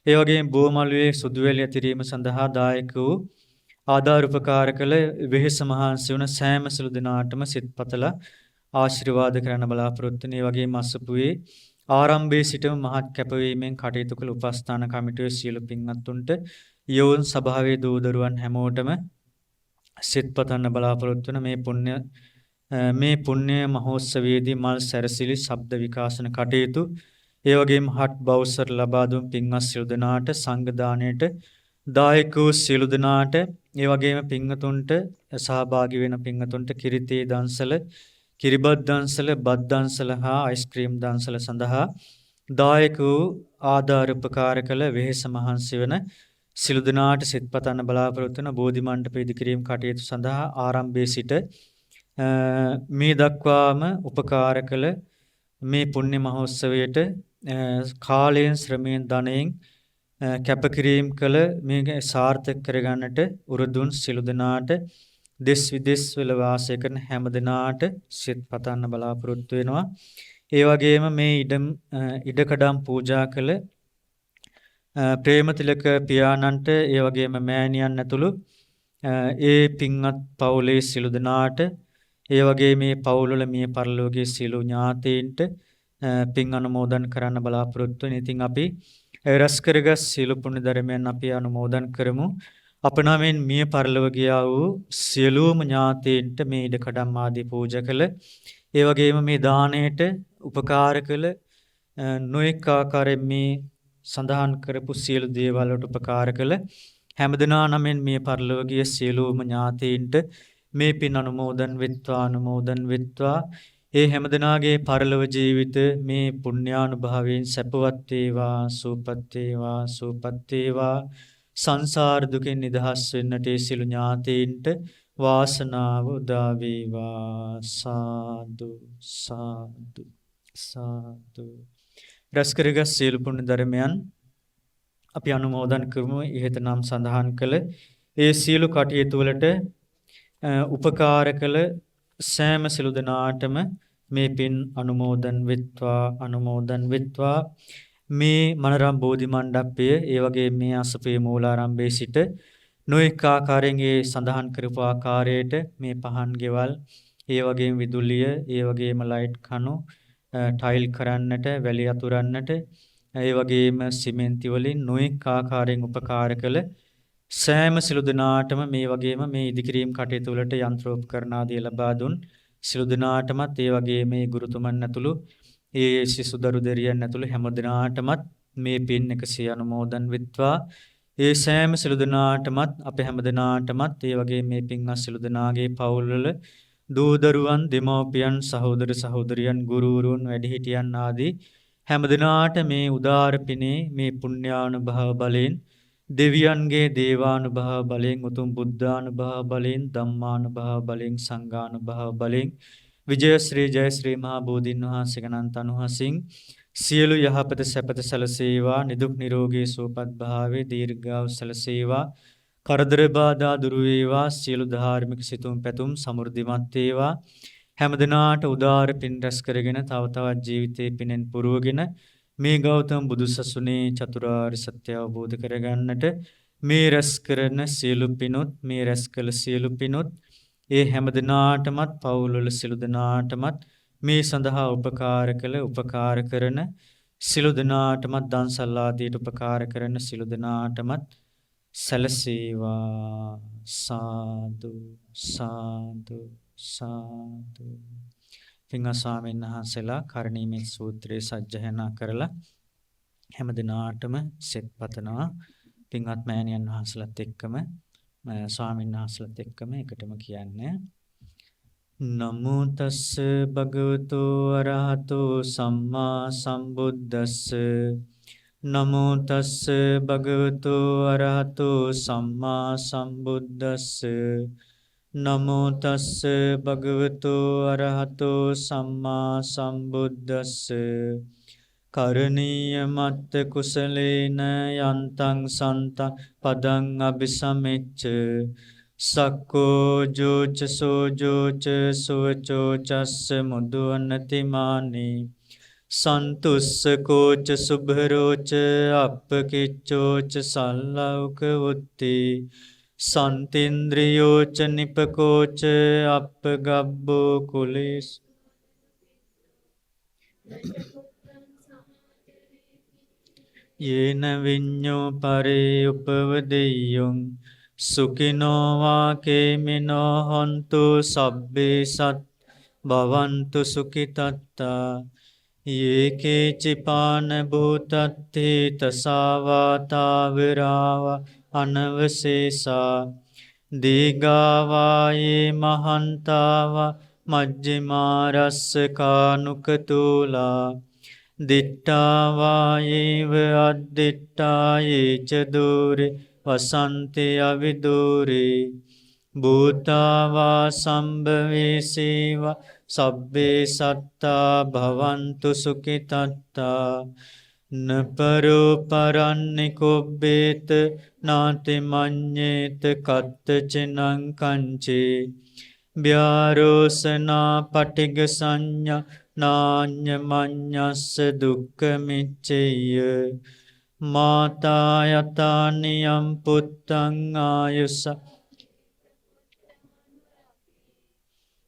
ඒ වගේම බෝමළුවේ සුදුවැලි ඇතිරීම සඳහා දායක වූ ආධාර උපකාර කළ වෙහෙස මහන්සි වුණ සෑම සිළු දෙනාටම සෙත් පතලා ආශිර්වාද කරන්න බලාපොරොත්තු වෙන. ඒ වගේම අසපුවේ ආරම්භයේ සිටම මහත් කැපවීමෙන් කටයුතු කළ උපස්ථාන කමිටුවේ සියලු පින්වත්තුන්ට, යෝන් සභාවේ දූ දරුවන් හැමෝටම සෙත් පතන්න බලාපොරොත්තු වෙන. මේ පුණ්‍ය මහෝත්සවයේදී මල් සැරසිලි ශබ්ද විකාශන කටයුතු, ඒ වගේම හට් බවුසර් ලබා දුන් පින්වත් සියලු දෙනාට, සංඝ දාණයට දායක වූ සියලු දෙනාට, ඒ වගේම පින්වතුන්ට සහභාගී වෙන පින්වතුන්ට කිරිතේ දන්සල, කිරිබත් දන්සල, බත් දන්සල හා අයිස්ක්‍රීම් දන්සල සඳහා දායක වූ ආධාර උපකාර කළ වෙහෙස මහන්සි වන සියලු දෙනාට සෙත් පතන්න බලාපොරොත්තු වන. බෝධි මණ්ඩප ඉදිකිරීම කටයුතු සඳහා ආරම්භයේ සිට මේ දක්වාම උපකාර කළ මේ පුණ්‍ය මහෝත්සවයට කාලයෙන්, ශ්‍රමයෙන්, ධනයෙන් කැපකිරීම කළ මේ සාර්ථක කරගන්නට උරදුන් සියලු දෙනාට දෙස් විදෙස් වල වාසය කරන හැම දෙනාට සිත පතන්න බලාපොරොත්තු වෙනවා. ඒ වගේම මේ ඉඩකඩම් පූජා කළ ප්‍රේමතිලක පියාණන්ට, ඒ වගේම මෑණියන් ඇතුළු ඒ පින්වත් පවුලේ සියලු දෙනාට, ඒ වගේ මේ පවුල්වල මිය පරලෝකයේ සියලු ඥාතීන්ට පින් අනුමෝදන් කරන්න බලාපොරොත්තු වෙන. ඉතින් අපි රැස් කරගත් සියලු පුණ්‍ය ධර්මයන් අපි අනුමෝදන් කරමු. අප නමින් මිය පරලොව ගියා වූ සියලුම ඥාතීන්ට මේ ඉඩකඩම් ආදී පූජා කළ, ඒ වගේම මේ දාණයට උපකාර කළ, නොඑක ආකාරයෙන් මේ සඳහන් කරපු සියලු දේවල් වලට උපකාර කළ හැමදෙනා නමින් මිය පරලොව ගිය සියලුම ඥාතීන්ට මේ පින් අනුමෝදන් වෙත්වා, අනුමෝදන් වෙත්වා. ඒ හැමදෙනාගේ පරලොව ජීවිත මේ පුණ්‍යානුභාවයෙන් සැපවත් වේවා, සුවපත් වේවා, සුවපත් වේවා. සංසාර දුකෙන් නිදහස් වෙන්නට ඒ සියලු ඥාතීන්ට වාසනාව උදා වේවා. සාදු සාදු සාදු. රැස් කරගත් සියලු පුණ්‍ය ධර්මයන් අපි අනුමෝදන් කරමු. ඉහත නම් සඳහන් කළ ඒ සියලු කටයුතු වලට උපකාර කළ සෑම සියලු දෙනාටම මේ පින් අනුමෝදන් වෙත්වා, අනුමෝදන් වෙත්වා. මේ මනරම් බෝධි මණ්ඩපය, ඒ වගේ මේ අසපේ මූලාරම්භයේ සිට නොඑක ආකාරයෙන් ඒ සඳහන් කරපු ආකාරයට මේ පහන් ගෙවල්, ඒ වගේම විදුලිය, ඒ වගේම ලයිට් කණු, ටයිල් කරන්නට, වැලි අතුරන්නට, ඒ වගේම සිමෙන්ති වලින් නොඑක ආකාරයෙන් උපකාර කළ සෑම සිළු දෙනාටම, මේ වගේම මේ ඉදිකිරීම් කටයුතු වලට යන්ත්‍රෝපකරණ ආදී ලබා දුන් සිළු දෙනාටමත්, ඒ වගේම මේ ගුරුතුමන් ඇතුළු ඒ සිසු දරු දෙරියන් ඇතුළු හැම දෙනාටමත් මේ පින් එකසේ අනුමෝදන් වෙත්වා. ඒ සෑම සිළු දෙනාටමත්, අපේ හැම දෙනාටමත්, ඒ වගේම මේ පින්වත් සිළු දෙනාගේ පවුල්වල දූ දරුවන්, දෙමව්පියන්, සහෝදර සහෝදරියන්, ගුරුවරුන්, වැඩිහිටියන් ආදී හැම දෙනාට මේ උදාර පිනේ මේ පුණ්‍යානුභව බලයෙන්, දෙවියන්ගේ දේවානුභව බලයෙන්, උතුම් බුද්ධානුභව බලයෙන්, ධම්මානුභව බලයෙන්, සංඝානුභව බලයෙන්, විජයශ්‍රී ජයශ්‍රී මහා බෝධීන් වහන්සේ ගණන් තනුහසින් සියලු යහපත සැපත සැලසේවා. නිදුක් නිරෝගී සුවපත් භාවයේ දීර්ඝායු සැලසේවා. කරදර බාධා දුරු වේවා. සියලු ධාර්මික සිතුම් පැතුම් සමෘද්ධිමත් වේවා. හැම දිනාට උදාර පින් රැස් කරගෙන තව තවත් ජීවිතේ පිනෙන් පුරවගෙන මේ ගෞතම බුදුසසුනේ චතුරාර්ය සත්‍ය අවබෝධ කරගන්නට මේ රැස් කරන සියලු පිනුත්, මේ රැස් කළ සියලු පිනුත් ඒ හැම දිනාටමත්, පවුල්වල සියලු දෙනාටමත්, මේ සඳහා උපකාර කළ උපකාර කරන සියලු දෙනාටමත්, දන්සල් ආදීට උපකාර කරන සියලු දෙනාටමත් සැලසේවා. සාදු සාදු සාදු. පින්වත් ස්වාමීන් වහන්සේලා කරණීයමෙත් සූත්‍රයේ සජ්ජායනා කරලා හැම දිනාටම සෙත් පතනවා. පින්වත් මෑණියන් වහන්සේලාත් එක්කම ස්වාමීන් වහන්සේලාත් එක්කම එකටම කියන්නේ. නමෝ තස්ස භගවතු අරහතෝ සම්මා සම්බුද්දස්ස. නමෝ තස්ස භගවතු අරහතෝ සම්මා සම්බුද්දස්ස. නමෝ තස්ස භගවතු අරහතෝ සම්මා සම්බුද්දස්ස. කරණීය මත්ත කුසලේන යන්තං සන්තං පදං අபிසමෙච්ච. සක්කෝ ජෝච සෝජෝච සුවචෝ චස්ස මුදුවනතිමානි. සන්තුස්සකෝච සුභරෝච අප්පකිච්චෝච සල්ලෞක වුත්ති. සන්තින්ද්‍රියෝච නිපකෝච අප්පගබ්බෝ කුලේස්. යේන විඤ්ඤෝ පරේ උපවදෙය්‍යොං සුඛිනෝ වා කේමිනෝ හොන්තු සබ්බේ සත් භවන්තු සුඛිතත්තා. යේකේ චිපාන භූතත්තේ තසාවාතාවිරාව අනවශේෂා. දීඝාවායේ මහන්තාවා මජ්ක්‍ධිමා රස්සකානුකතුලා. දිට්ඨාවායේව අද්දිට්ඨායේ ච දූරේ වසන්ති අවිදූරේ. භූතාවා සම්භවේසේවා සබ්බේ සත්තා භවන්තු සුඛිතත්තා. නපරෝ පරන්නිකොබ්බේත නාති මඤ්ඤේත කත්ත චිනං කංචේ ව්‍යාරෝසනා පටිග සංඥා නාඤ්ඤ මඤ්ඤස්ස දුක්ඛ මිච්ඡේය මාතා යතානියම් පුත්තං ආයුස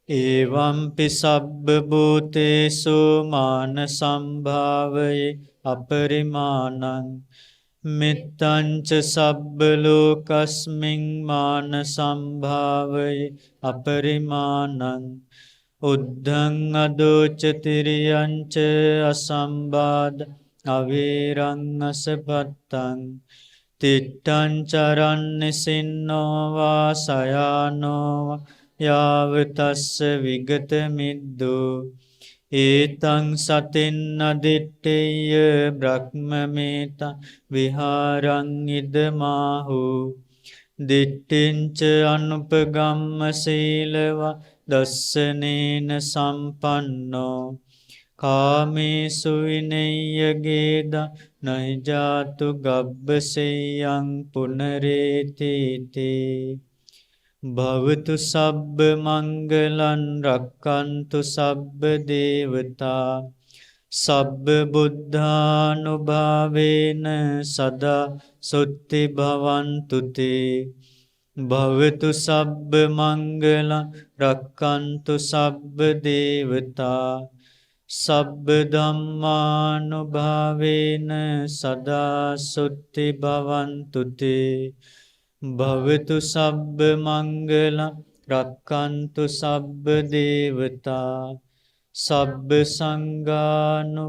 එවම්පි සබ්බ භූතේසු මාන සම්භාවයේ අපරිමාණං මෙත්තං ච සබ්බ ලෝකස්මින් මාන සම්භාවයේ අපරිමාණං උද්ධං අදෝච තිරියං ච අසම්බාධ අවේරං අසපත්තං තිට්ඨං චරන්නිසින්නෝ වා සයානෝ වා යාව තස්ස විගත මිද්දෝ ඒතං සතින් අදිට්ඨේය බ්‍රහ්මමේත විහාරං ඉදමාහු දිට්ඨිං ච අනුපගම්ම සීලවා දස්සනේන සම්පන්නෝ කාමේසු විනෙය්‍ය ගේද නහි ජාතු ගබ්බසෙය්‍යං පුනරේති තේ භවතු සබ්බ මංගලං රක්칸තු සබ්බ දේවතා සබ්බ බුද්ධානුභාවේන සදා සොත්ති භවන්තු තේ භවතු සබ්බ මංගලං රක්칸තු සබ්බ දේවතා සබ්බ ධම්මානුභාවේන සදා සොත්ති භවන්තු තේ භවතු සබ්බ මංගලං රක්칸තු සබ්බ දේවතා සබ්බ සංඝානුභාවේන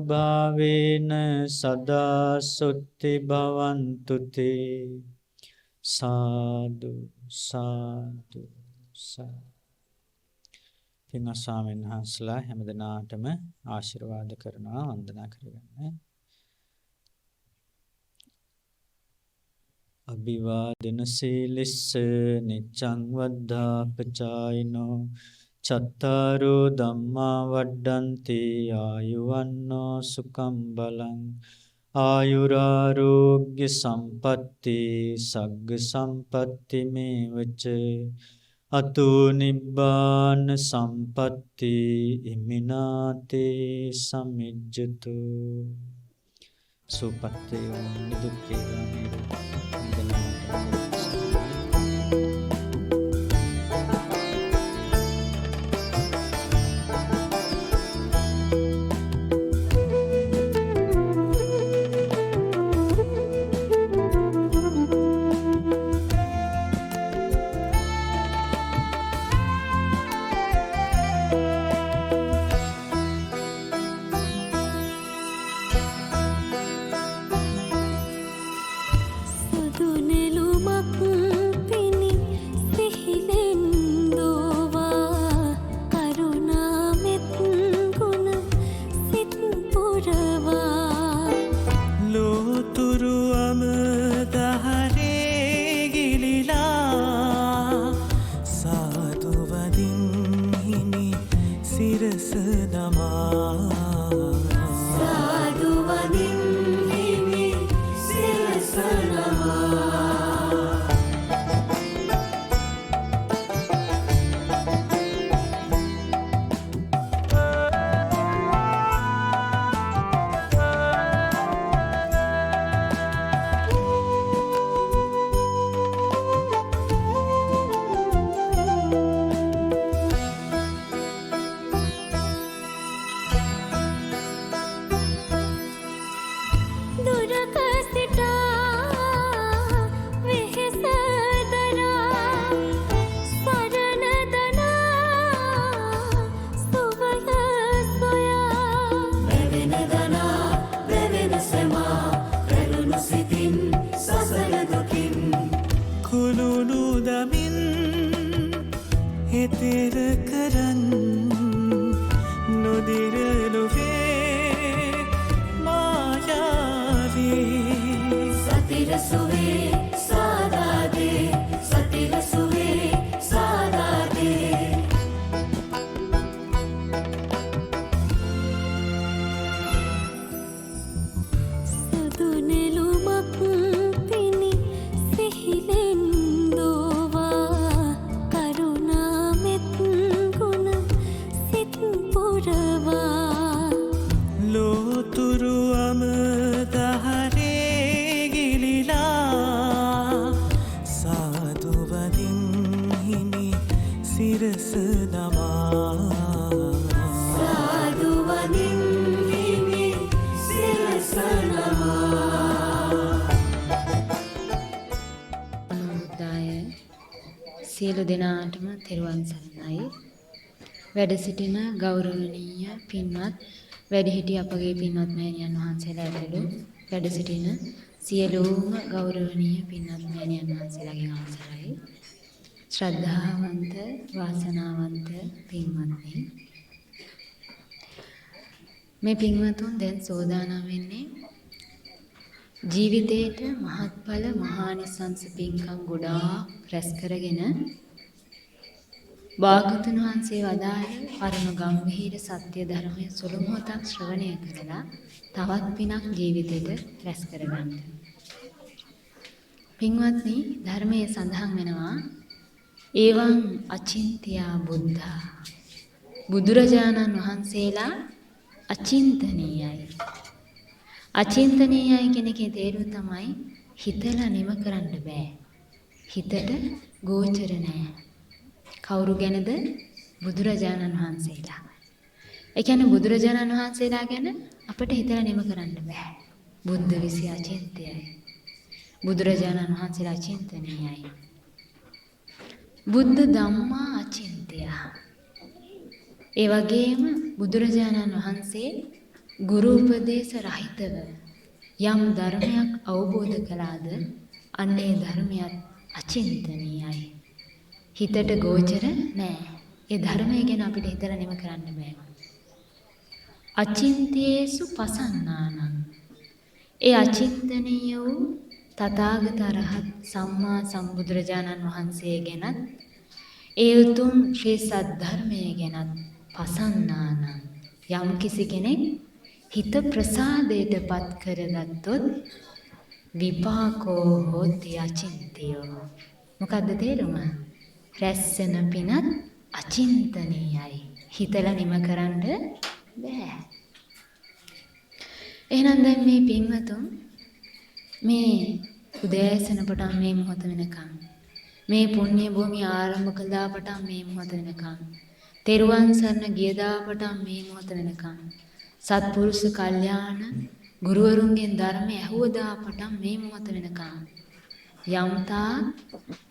සදා සොත්ති භවන්තු තේ. සාදු සාදු සාදු. පින්වත් ස්වාමීන් වහන්සේලා හැම දිනාටම ආශිර්වාද කරනවා, වන්දනා කරගන්න. අභිවාදන සීලිස්ස නිච්ඡං වද්ධාපචායිනෝ චත්තාරෝ ධම්මා වඩ්ඩන්ති ආයුවන්නෝ සුඛං බලං ආයුරාරෝග්‍ය සම්පatti සග්ග සම්පatti මේවච අතෝ නිබ්බාන සම්පatti ඉමිනාතේ සමිජ්ජතු. සුපත් වේවා, නිදුක් වේවා, නිරෝගී. සිරස නමා. සාදු වදින් හිමි සිරස නමා. නමෝ සියලු දෙනාටම තෙරුවන් සරණයි. වැඩ සිටින ගෞරවනීය පින්වත් වැඩිහිටි අපගේ පින්වත් මෑණියන් වහන්සේලා ඇතුළු වැඩ සිටින සියලුම ගෞරවනීය පින්වත් මෑණියන් වහන්සේලාගෙන් අවසරයි. ශ්‍රද්ධාවන්ත වාසනාවන්ත පින්වත්නි, මේ පින්වතුන් දැන් සෝදානම් වෙන්නේ ජීවිතේට මහත්ඵල මහානිසංස පින්කම් ගොඩාක් රැස් කරගෙන භාගතුන් වහන්සේ වදාළ පරම ගම්භීර සත්‍ය ධර්මය සුළු මොහොතක් ශ්‍රවණය කරලා තවත් පිනක් ජීවිතේට රැස් කරගන්න. පින්වත්නි, ධර්මයේ සඳහන් වෙනවා එවං අචින්ත්‍යා බුද්ධා, බුදුරජාණන් වහන්සේලා අචින්තනීයයි. අචින්තනීයයි කියන එකේ තේරුම තමයි හිතලා නිම කරන්න බෑ. හිතට ගෝචර නෑ. කවුරු ගැනද? බුදුරජාණන් වහන්සේලා. ඒ කියන්නේ බුදුරජාණන් වහන්සේලා ගැන අපට හිතලා නිම කරන්න බෑ. බුද්ධ විසි අචින්ත්‍යයි. බුදුරජාණන් වහන්සේලා අචින්තනීයයි. බුද්ධ ධම්මා අචින්ත්‍යය. ඒ වගේම බුදුරජාණන් වහන්සේ ගුරු උපදේශ රහිතව යම් ධර්මයක් අවබෝධ කළාද අන්න ඒ ධර්මයත් අචින්තනීයයි. හිතට ගෝචර නෑ. ඒ ධර්මය ගැන අපිට හිතලා නිම කරන්න බෑ. අචින්තයේසු පසන්නානං, ඒ අචින්තනීය වූ තථාගත රහත් සම්මා සම්බුදුරජාණන් වහන්සේ ගැනත් ඒ උතුම් ශ්‍රී සද්ධර්මය ගැනත් පසන්නානං, යම් කිසි කෙනෙක් හිත ප්‍රසාදයට පත් කරගත්තොත් විපාකෝ හෝති අචින්තියෝ. මොකද්ද තේරුම? රැස් වෙන පිනත් අචින්තනීයයි. හිතලා නිම කරන්න බෑ. එහෙනම් දැන් මේ පින්වතුන් මේ උදෑසන පටන් මේ මොහොත වෙනකන්, මේ පුණ්‍ය භූමිය ආරම්භ කළා පටන් මේ මොහොත වෙනකන්, තෙරුවන් සරණ ගියදා පටන් මේ මොහොත වෙනකන්, සත්පුරුෂ කල්යාණ ගුරුවරුන්ගෙන් ධර්මය ඇහුවදා පටන් මේ මොහොත වෙනකන් යම්තා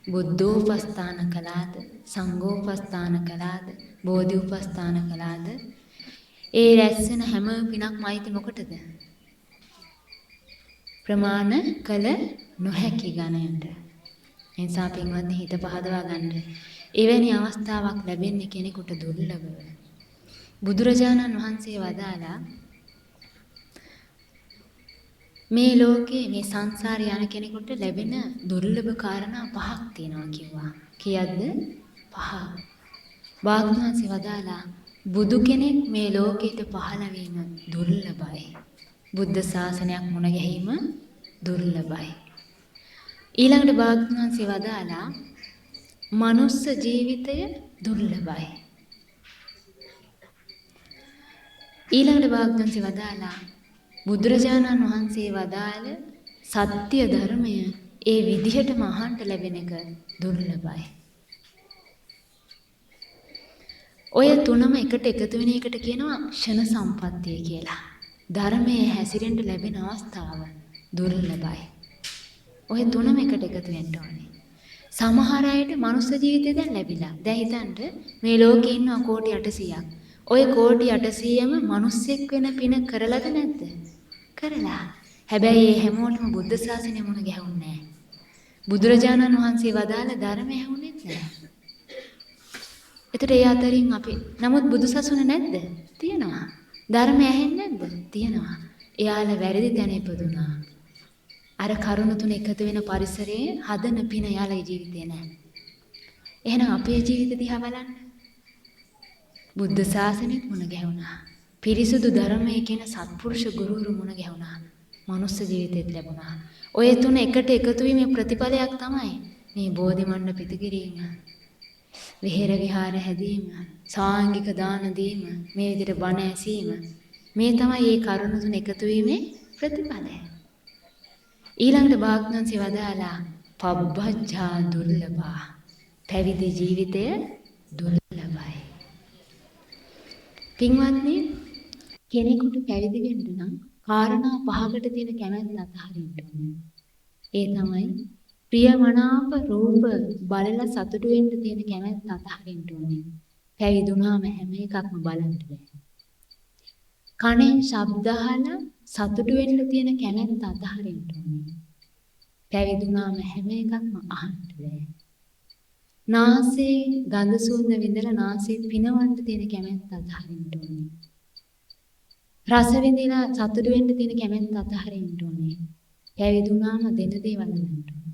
බුද්ධෝපස්ථාන කළාද, සංඝෝපස්ථාන කළාද, බෝධි උපස්ථාන කළාද, ඒ රැස් වෙන හැම පිනක්ම අයිති මොකටද? ප්‍රමාණ කළ නොහැකි ගණයට. ඒ නිසා පින්වත්නි, හිත පහදවා ගන්න. එවැනි අවස්ථාවක් ලැබෙන්නේ කෙනෙකුට දුර්ලභව. බුදුරජාණන් වහන්සේ වදාලා මේ ලෝකේ මේ සංසාරේ යන කෙනෙකුට ලැබෙන දුර්ලභ කාරණා පහක් තියෙනවා කිව්වා. කීයක්ද? පහක්. භාගතුන් වහන්සේ වදාලා බුදු කෙනෙක් මේ ලෝකෙට පහළ වීම දුර්ලභයි. බුද්ධ ශාසනයක් මුණ ගැහිම දුර්ලභයි. ඊළඟට භාගතුන් වහන්සේ වදාලා මනුස්ස ජීවිතය දුර්ලභයි. ඊළඟට භාගතුන් වහන්සේ වදාලා බුදුරජාණන් වහන්සේ වදාළ සත්‍ය ධර්මය ඒ විදිහටම අහන්න ලැබෙන එක දුර්ලභයි. ඔය තුනම එකට එකතු වෙන එකට කියනවා ක්ෂණ සම්පත්තිය කියලා. ධර්මයේ හැසිරෙන්න ලැබෙන අවස්ථාව දුර්ලභයි. ඔය තුනම එකට එකතු වෙන්න ඕනේ. සමහර අයට මනුස්ස ජීවිතය දැන් ලැබිලා. දැන් හිතන්න මේ ලෝකේ ඉන්නවා කෝටි 800ක්. ඔය කෝටි 800ම මිනිස්සෙක් වෙන පින කරලාද නැද්ද? කරලා. හැබැයි ඒ හැමෝටම බුද්ධ ශාසනය මුණ ගැහුන්නේ නැහැ. බුදුරජාණන් වහන්සේ වදාළ ධර්මය ඇහුනේත් නැහැ. එතකොට ඒ අතරින් අපි නමුත් බුදු සසුන නැද්ද? තියෙනවා. ධර්මය ඇහෙන්නේ නැද්ද? තියෙනවා. එයාලා වැරදි තැන ඉපදුනා. අර කරුණ තුන එකතු වෙන පරිසරයේ හදන පින එයාලගේ ජීවිතේ නැහැ. එහෙනම් අපේ ජීවිත දිහා බලන්න. බුද්ධ ශාසනයත් මුණ ගැහුණා. පිරිසුදු ධර්මයේ කියන සත්පුරුෂ ගුරුවරු මුණ ගැහුණා. මනුස්ස ජීවිතෙත් ලැබුණා. ඔය තුන එකට එකතු වීමේ ප්‍රතිඵලයක් තමයි මේ බෝධි මණ්ඩප ඉදි කිරීම, විහෙර විහාර හැදීම, සාංගික දාන දීම, මේ විදිහට බණ ඇසීම. මේ තමයි මේ කරුණ තුන එකතු වීමේ ප්‍රතිඵලය. ඊළඟට භාග්‍යවන්සේ වදාලා පබ්බජ්ජා දුර්ලභා. පැවිදි ජීවිතය දුර්ලභයි. පින්වත්නි, කෙනෙකුට පැවිදි වෙන්න නම් කාරණා පහකට තියෙන කැමැත්ත අතහරින්න ඕනේ. ඒ තමයි ප්‍රියමනාප රූප බලලා සතුටු වෙන්න තියෙන කැමැත්ත අතහරින්න ඕනේ. පැවිදුනාම හැම එකක්ම බලන්න බෑ. කනෙන් ශබ්ද අහලා සතුටු වෙන්න තියෙන කැමැත්ත අතහරින්න ඕනේ. පැවිදුනාම හැම එකක්ම අහන්න බෑ. නාසයේ ගඳ සුවඳ විඳලා නාසයේ පිනවන්න තියෙන කැමැත්ත අතහරින්න ඕනේ. රස විඳිලා සතුටු වෙන්න තියෙන කැමැත්ත අතහරින්න ඕනේ. පැවිදුනාම දෙන දේවල් ගන්න ඕනේ.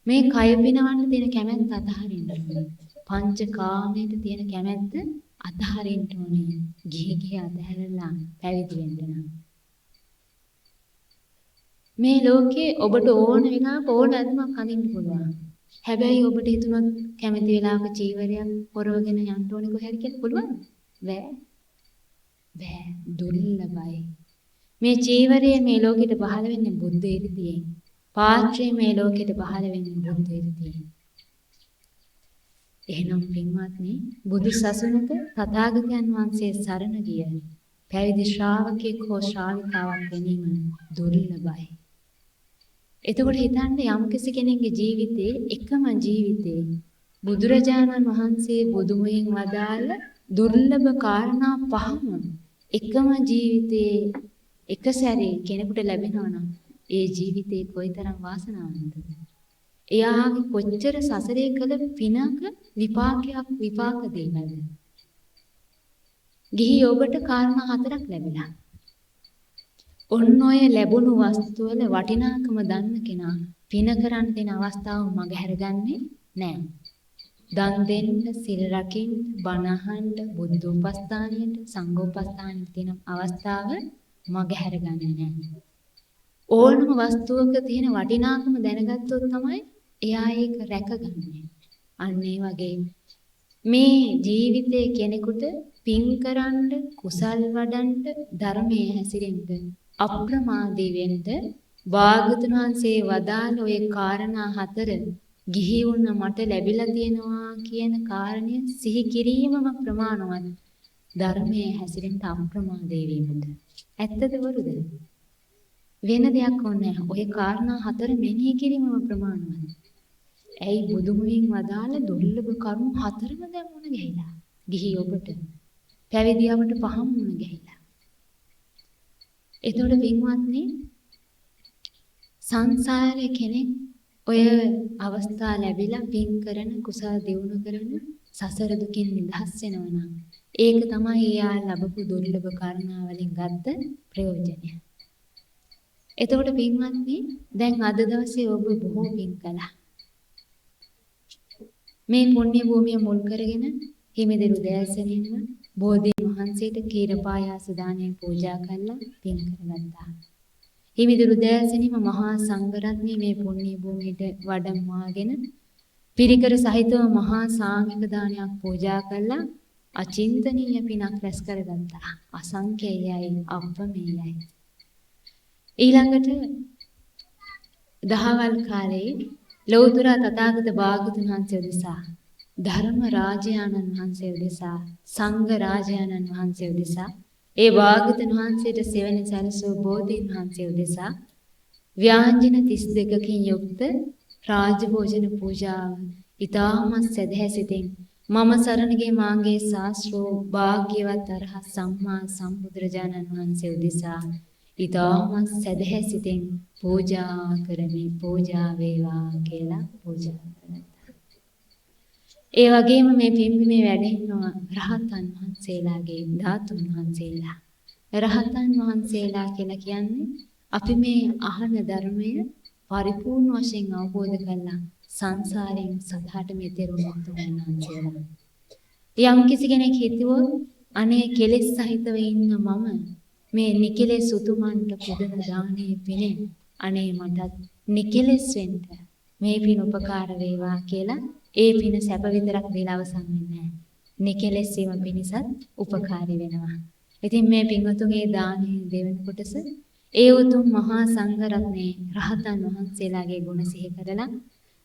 මේ කය පිනවන්න තියෙන කැමැත්ත අතහරින්න ඕනේ. පංචකාමයට තියෙන කැමැත්ත අතහරින්න ඕනේ. ගිහි ගිහි අතහැරලා පැවිදි වෙන්න නම්. මේ ලෝකේ ඔබට ඕන වෙලාවක ඕන ඇඳුමක් අඳින්න පුළුවන්. හැබැයි ඔබට හිතුණොත් කැමති වෙලාවක චීවරයක් පොරවගෙන යන්න ඕනේ කොහේ හරි කියලා පුළුවන්ද? බෑ. බෑ. දුර්ලභයි. මේ චීවරය මේ ලෝකෙට පහළ වෙන්නේ බුද්ධ ඉර්ධියෙන්. පාත්‍රය මේ ලෝකෙට පහළ වෙන්නේ බුද්ධ ඉර්ධියෙන්. එහෙනම් පින්වත්නි, බුදු සසුනක තථාගතයන් වහන්සේ සරණ ගිය පැවිදි ශ්‍රාවකෙක් හෝ ශ්‍රාවිකාවක් ගැනීම දුර්ලභයි. එතකොට හිතන්න යම්කිසි කෙනෙක්ගේ ජීවිතේ එකම ජීවිතේ බුදුරජාණන් වහන්සේ බුදුමුහින් වදාළ දුර්ලභ කාරණා පහම එකම ජීවිතේ එක සැරේ කෙනෙකුට ලැබෙනවා නම් ඒ ජීවිතේ කොයිතරම් වාසනාවන්තද? එයාගේ කොච්චර සසරේ කළ පිනක විපාකයක් විපාක දෙන්නද? ගිහි ඔබට කාරණා හතරක් ලැබිලා. ඔන්න ඔය ලැබුණු වස්තු වල වටිනාකම දන්න කෙනා පින කරන්න දෙන අවස්ථාව මගහැරගන්නේ නෑ. දන් දෙන්න, සිල් රකින්න, බණ අහන්න, බුද්ධ උපස්ථානයට, සංඝ උපස්ථානයට තියෙන අවස්ථාව මගහැරගන්නේ නෑ. ඕනම වස්තුවක තියෙන වටිනාකම දැනගත්තොත් තමයි එයා ඒක රැකගන්නේ. අන්න ඒ වගේ මේ ජීවිතේ කෙනෙකුට පින් කරන්න, කුසල් වඩන්න, ධර්මයේ හැසිරෙන්න, අප්‍රමාදී වෙන්න භාගතුන් වහන්සේ වදාළ ඔය කාරණා හතර ගිහි වුණ මට ලැබිලා තියෙනවා කියන කාරණය සිහි කිරීමම ප්‍රමාණවත් ධර්මයේ හැසිරෙන්න අප්‍රමාදී වීමට. ඇත්තද බොරුද? වෙන දෙයක් ඕනේ නැහැ. ඔය කාරණා හතර මෙනෙහි කිරීමම ප්‍රමාණවත්. ඇයි බුදුමුවින් වදාළ දුර්ලභ කරුණු හතරම දැන් මුණ ගැහිලා. ගිහි ඔබට පැවිදියවට පහම මුණ ගැහිලා. එතකොට පින්වත්නි, සංසාරේ කෙනෙක් ඔය අවස්ථා ලැබිලා පින් කරන කුසල් දියුණු කරන සසර දුකින් නිදහස් වෙනවා නම් ඒක තමයි එයා ලැබපු දුර්ලභ කාරණා වලින් ගත්ත ප්‍රයෝජනය. එතකොට පින්වත්නි, දැන් අද දවසේ ඔබ බොහෝ පින් කළා. මේ පුණ්‍ය භූමිය මුල් කරගෙන හිමිදිරි උදෑසනින්ම බෝධීන් වහන්සේට කීරපායාස දානය පූජා කරලා පින් කරගත්තා. හිමිදිරි උදෑසනින්ම මහා සංඝරත්නය මේ පුණ්‍ය භූමියට වඩම්මාගෙන පිරිකර සහිතව මහා සාංඝික දානයක් පූජා කරලා අචින්තනීය පිනක් රැස් කරගත්තා. අසංකේයයි අප්‍රමේයයි. ඊළඟට දහවල් කාලේ ලෞතර තථාගත භාගතුන් වහන්සේ උදෙසා, ධර්ම රාජයාණන් වහන්සේ උදෙසා, සංඝ රාජයාණන් වහන්සේ උදෙසා, ඒ භාගතුන් වහන්සේට සෙවණ සැලසූ බෝධීන් වහන්සේ උදෙසා ව්‍යාංජන 32කින් යුක්ත රාජභෝජන පූජාව ඊටමත් සදහැ සිතින් මම සරණගේ මාගේ ශාස්ත්‍රෝ භාග්‍යවත් අරහත් සම්මා සම්බුදුරජාණන් වහන්සේ උදෙසා ඊටමත් සදහැ සිතින් පූජා කරමි, පූජා වේවා කියලා පූජා කරගත්තා. ඒ වගේම මේ පින්බිමේ වැඩ ඉන්නවා රහතන් වහන්සේලාගේ ධාතුන් වහන්සේලා. රහතන් වහන්සේලා කියලා කියන්නේ අපි මේ අහන ධර්මය පරිපූර්ණ වශයෙන් අවබෝධ කරලා සංසාරයෙන් සදහටම එතෙර වුණු උතුමන් වහන්සේලා. යම් කිසි කෙනෙක් හිතුවොත් අනේ කෙලෙස් සහිතව ඉන්න මම මේ නිකෙලෙස් උතුමන්ට පුදන දානයේ පිනෙන් අනේ මටත් නිකෙලෙස් වෙන්න මේ පින උපකාර වේවා කියලා ඒ පින සැප විතරක් දීලා අවසන් වෙන්නේ නැහැ. නිකෙලෙස් වීම පිණිසත් උපකාරී වෙනවා. ඉතින් මේ පින්වතුන්ගේ දානයේ දෙවෙනි කොටස ඒ උතුම් මහා සංඝරත්නයේ රහතන් වහන්සේලාගේ ගුණ සිහි කරලා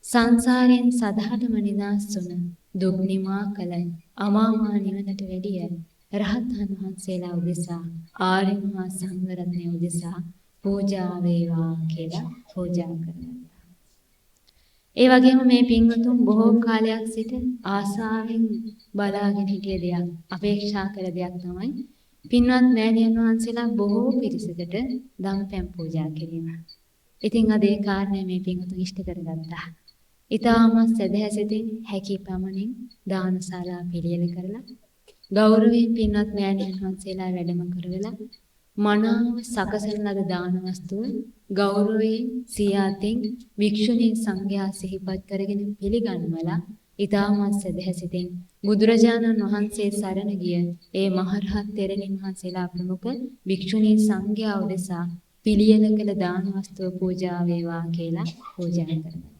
සංසාරයෙන් සදහටම නිදහස් වුණ දුක් නිමා කළ අමා මහ නිවනට වැඩිය රහතන් වහන්සේලා උදෙසා ආර්ය මහා සංඝ රත්නය උදෙසා පූජා වේවා කියලා පූජා කරගත්තා. ඒ වගේම මේ පින්වතුන් බොහෝ කාලයක් සිට ආසාවෙන් බලාගෙන හිටිය දෙයක්, අපේක්ෂා කළ දෙයක් තමයි පින්වත් මෑණියන් වහන්සේලා බොහෝ පිරිසකට දම්පැන් පූජා කිරීම. ඉතින් අද ඒ කාරණය මේ පින්වතුන් ඉෂ්ට කරගත්තා. ඊටමත් සදහැසිතින් හැකි පමණින් දානශාලා පිළියෙල කරලා ගෞරවයෙන් පින්වත් මෑණියන් වහන්සේලා වැඩම කරවලා මනාව සකසන ලද දාන වස්තුව ගෞරවයෙන් සියාතින් භික්ෂුණී සංඝයා සිහිපත් කරගෙන පිළිගන්වලා ඊටමත් සදහැසිතින් බුදුරජාණන් වහන්සේ සරණ ගිය ඒ මහරහත් තෙරණින් වහන්සේලා ප්‍රමුඛ භික්ෂුණී සංඝයා උදෙසා පිළියෙල කළ දාන වස්තුව පූජා වේවා කියලා පූජා කරගත්තා.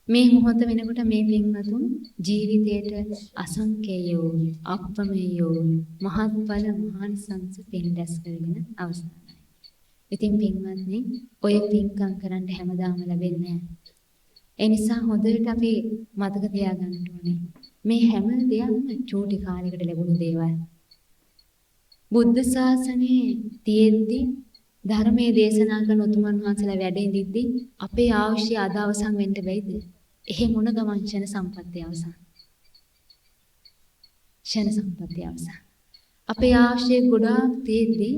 මේ මොහොත වෙනකොට මේ පින්වතුන් ජීවිතයට අසංකේය වූ අප්‍රමේය වූ මහත්ඵල මහානිසංස පින් රැස් කරගෙන අවසానයි. ඉතින් පින්වත්නි, ඔය පින්කම් කරන්න හැමදාම ලැබෙන්නේ නැහැ. ඒ නිසා හොඳට අපි මතක තියාගන්න ඕනේ මේ හැම දෙයක්ම චූටි කාලයකට ලැබුණු දේවල්. බුද්ධ ශාසනයේ තියෙද්දි ධර්මයේ දේශනා කරන උතුමන් වහන්සේලා වැඩ ඉඳිද්දි අපේ ආයුෂය අද අවසන් වෙන්න බැයිද? එහෙම වුණ ගමන් ක්ෂණ සම්පත්තිය අවසන්. ක්ෂණ සම්පත්තිය අවසන්. අපේ ආයුෂය ගොඩාක් තියෙද්දි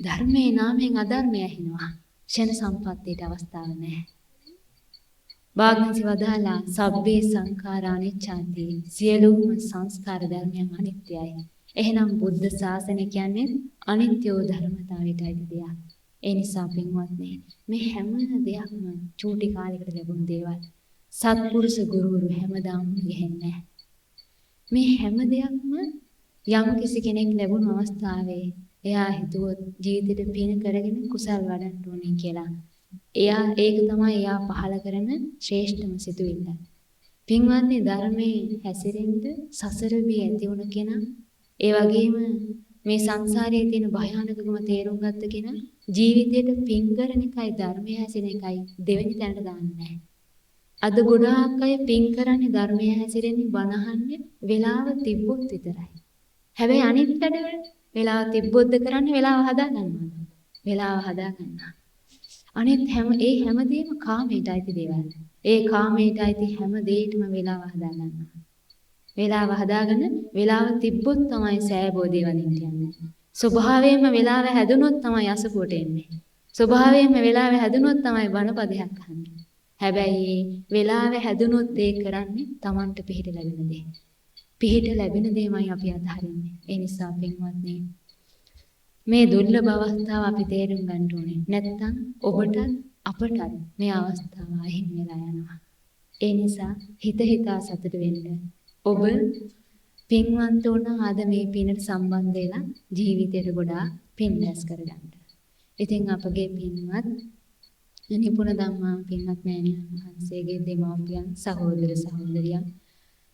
ධර්මයේ නාමයෙන් අධර්මය ඇහෙනවා. ක්ෂණ සම්පත්තියට අවස්ථාව නැහැ. භාග්‍යවතුන් වදාලා සබ්බේ සංඛාරා අනිච්ඡාති, සියලුම සංස්කාර ධර්මයන් අනිත්‍යයි. එහෙනම් බුද්ධ ශාසනය කියන්නේ අනිත්‍ය වූ ධර්මතාවයට අයිති දෙයක්. ඒ නිසා පින්වත්නි, මේ හැම දෙයක්ම චූටි කාලයකට ලැබුණු දේවල්. සත්පුරුෂ ගුරුවරු හැමදාම ගිහෙන්නේ නැහැ. මේ හැම දෙයක්ම යම් කිසි කෙනෙක් ලැබුණු අවස්ථාවේ එයා හිතුවොත් ජීවිතේට පින කරගෙන කුසල් වඩන්න ඕනේ කියලා. එයා ඒක තමයි එයා පහල කරන ශ්‍රේෂ්ඨම සිතුවිල්ල. පින්වත්නි, ධර්මයේ හැසිරෙන්න සසර බිය ඇති වුණ කෙනා, ඒ වගේම මේ සංසාරයේ තියෙන භයානකකම තේරුම් ගත්ත කෙනා ජීවිතේට පින් කරන එකයි ධර්මයේ හැසිරෙන එකයි දෙවෙනි තැනට දාන්නේ නැහැ. අද ගොඩාක් අය පින් කරන්නේ ධර්මයේ හැසිරෙන්නේ බණ අහන්නේ වෙලාව තිබ්බොත් විතරයි. හැබැයි අනිත් වැඩවල වෙලාව තිබ්බොත්ද කරන්නේ වෙලාව හදා ගන්නවද? වෙලාව හදා ගන්නවා. අනිත් හැම ඒ හැමදේම කාමයට අයිති දේවල්. ඒ කාමයට අයිති හැම දෙයකටම වෙලාව හදා ගන්නවා. වෙලාව හදාගෙන වෙලාව තිබ්බොත් තමයි සෑබෝධිය වදින්න යන්නේ. ස්වභාවයෙන්ම වෙලාව හැදුනොත් තමයි අසපුවට එන්නේ. ස්වභාවයෙන්ම වෙලාව හැදුනොත් තමයි බණපදයක් අහන්නේ. හැබැයි වෙලාව හැදුනොත් ඒ කරන්නේ Tamanට පිහිට ලැබෙන දේ. පිහිට ලැබෙන දේමයි අපි අතහරින්නේ. ඒ නිසා පින්වත්නි, මේ දුර්ලභ අවස්ථාව අපි තේරුම් ගන්න ඕනේ. නැත්තම් ඔබටත් අපටත් මේ අවස්ථාව අහිමි වෙලා යනවා. ඒ නිසා හිත හිතා සතුට වෙන්න. ඔබ පින්වන්ත වුණා අද මේ පිනට සම්බන්ධ වෙලා ජීවිතයට ගොඩාක් පින් රැස් කරගන්න. ඉතින් අපගේ පින්වත් නිපුණ ධම්මා පින්වත් මෑණියන් වහන්සේගේ දෙමව්පියන් සහෝදර සහෝදරියන්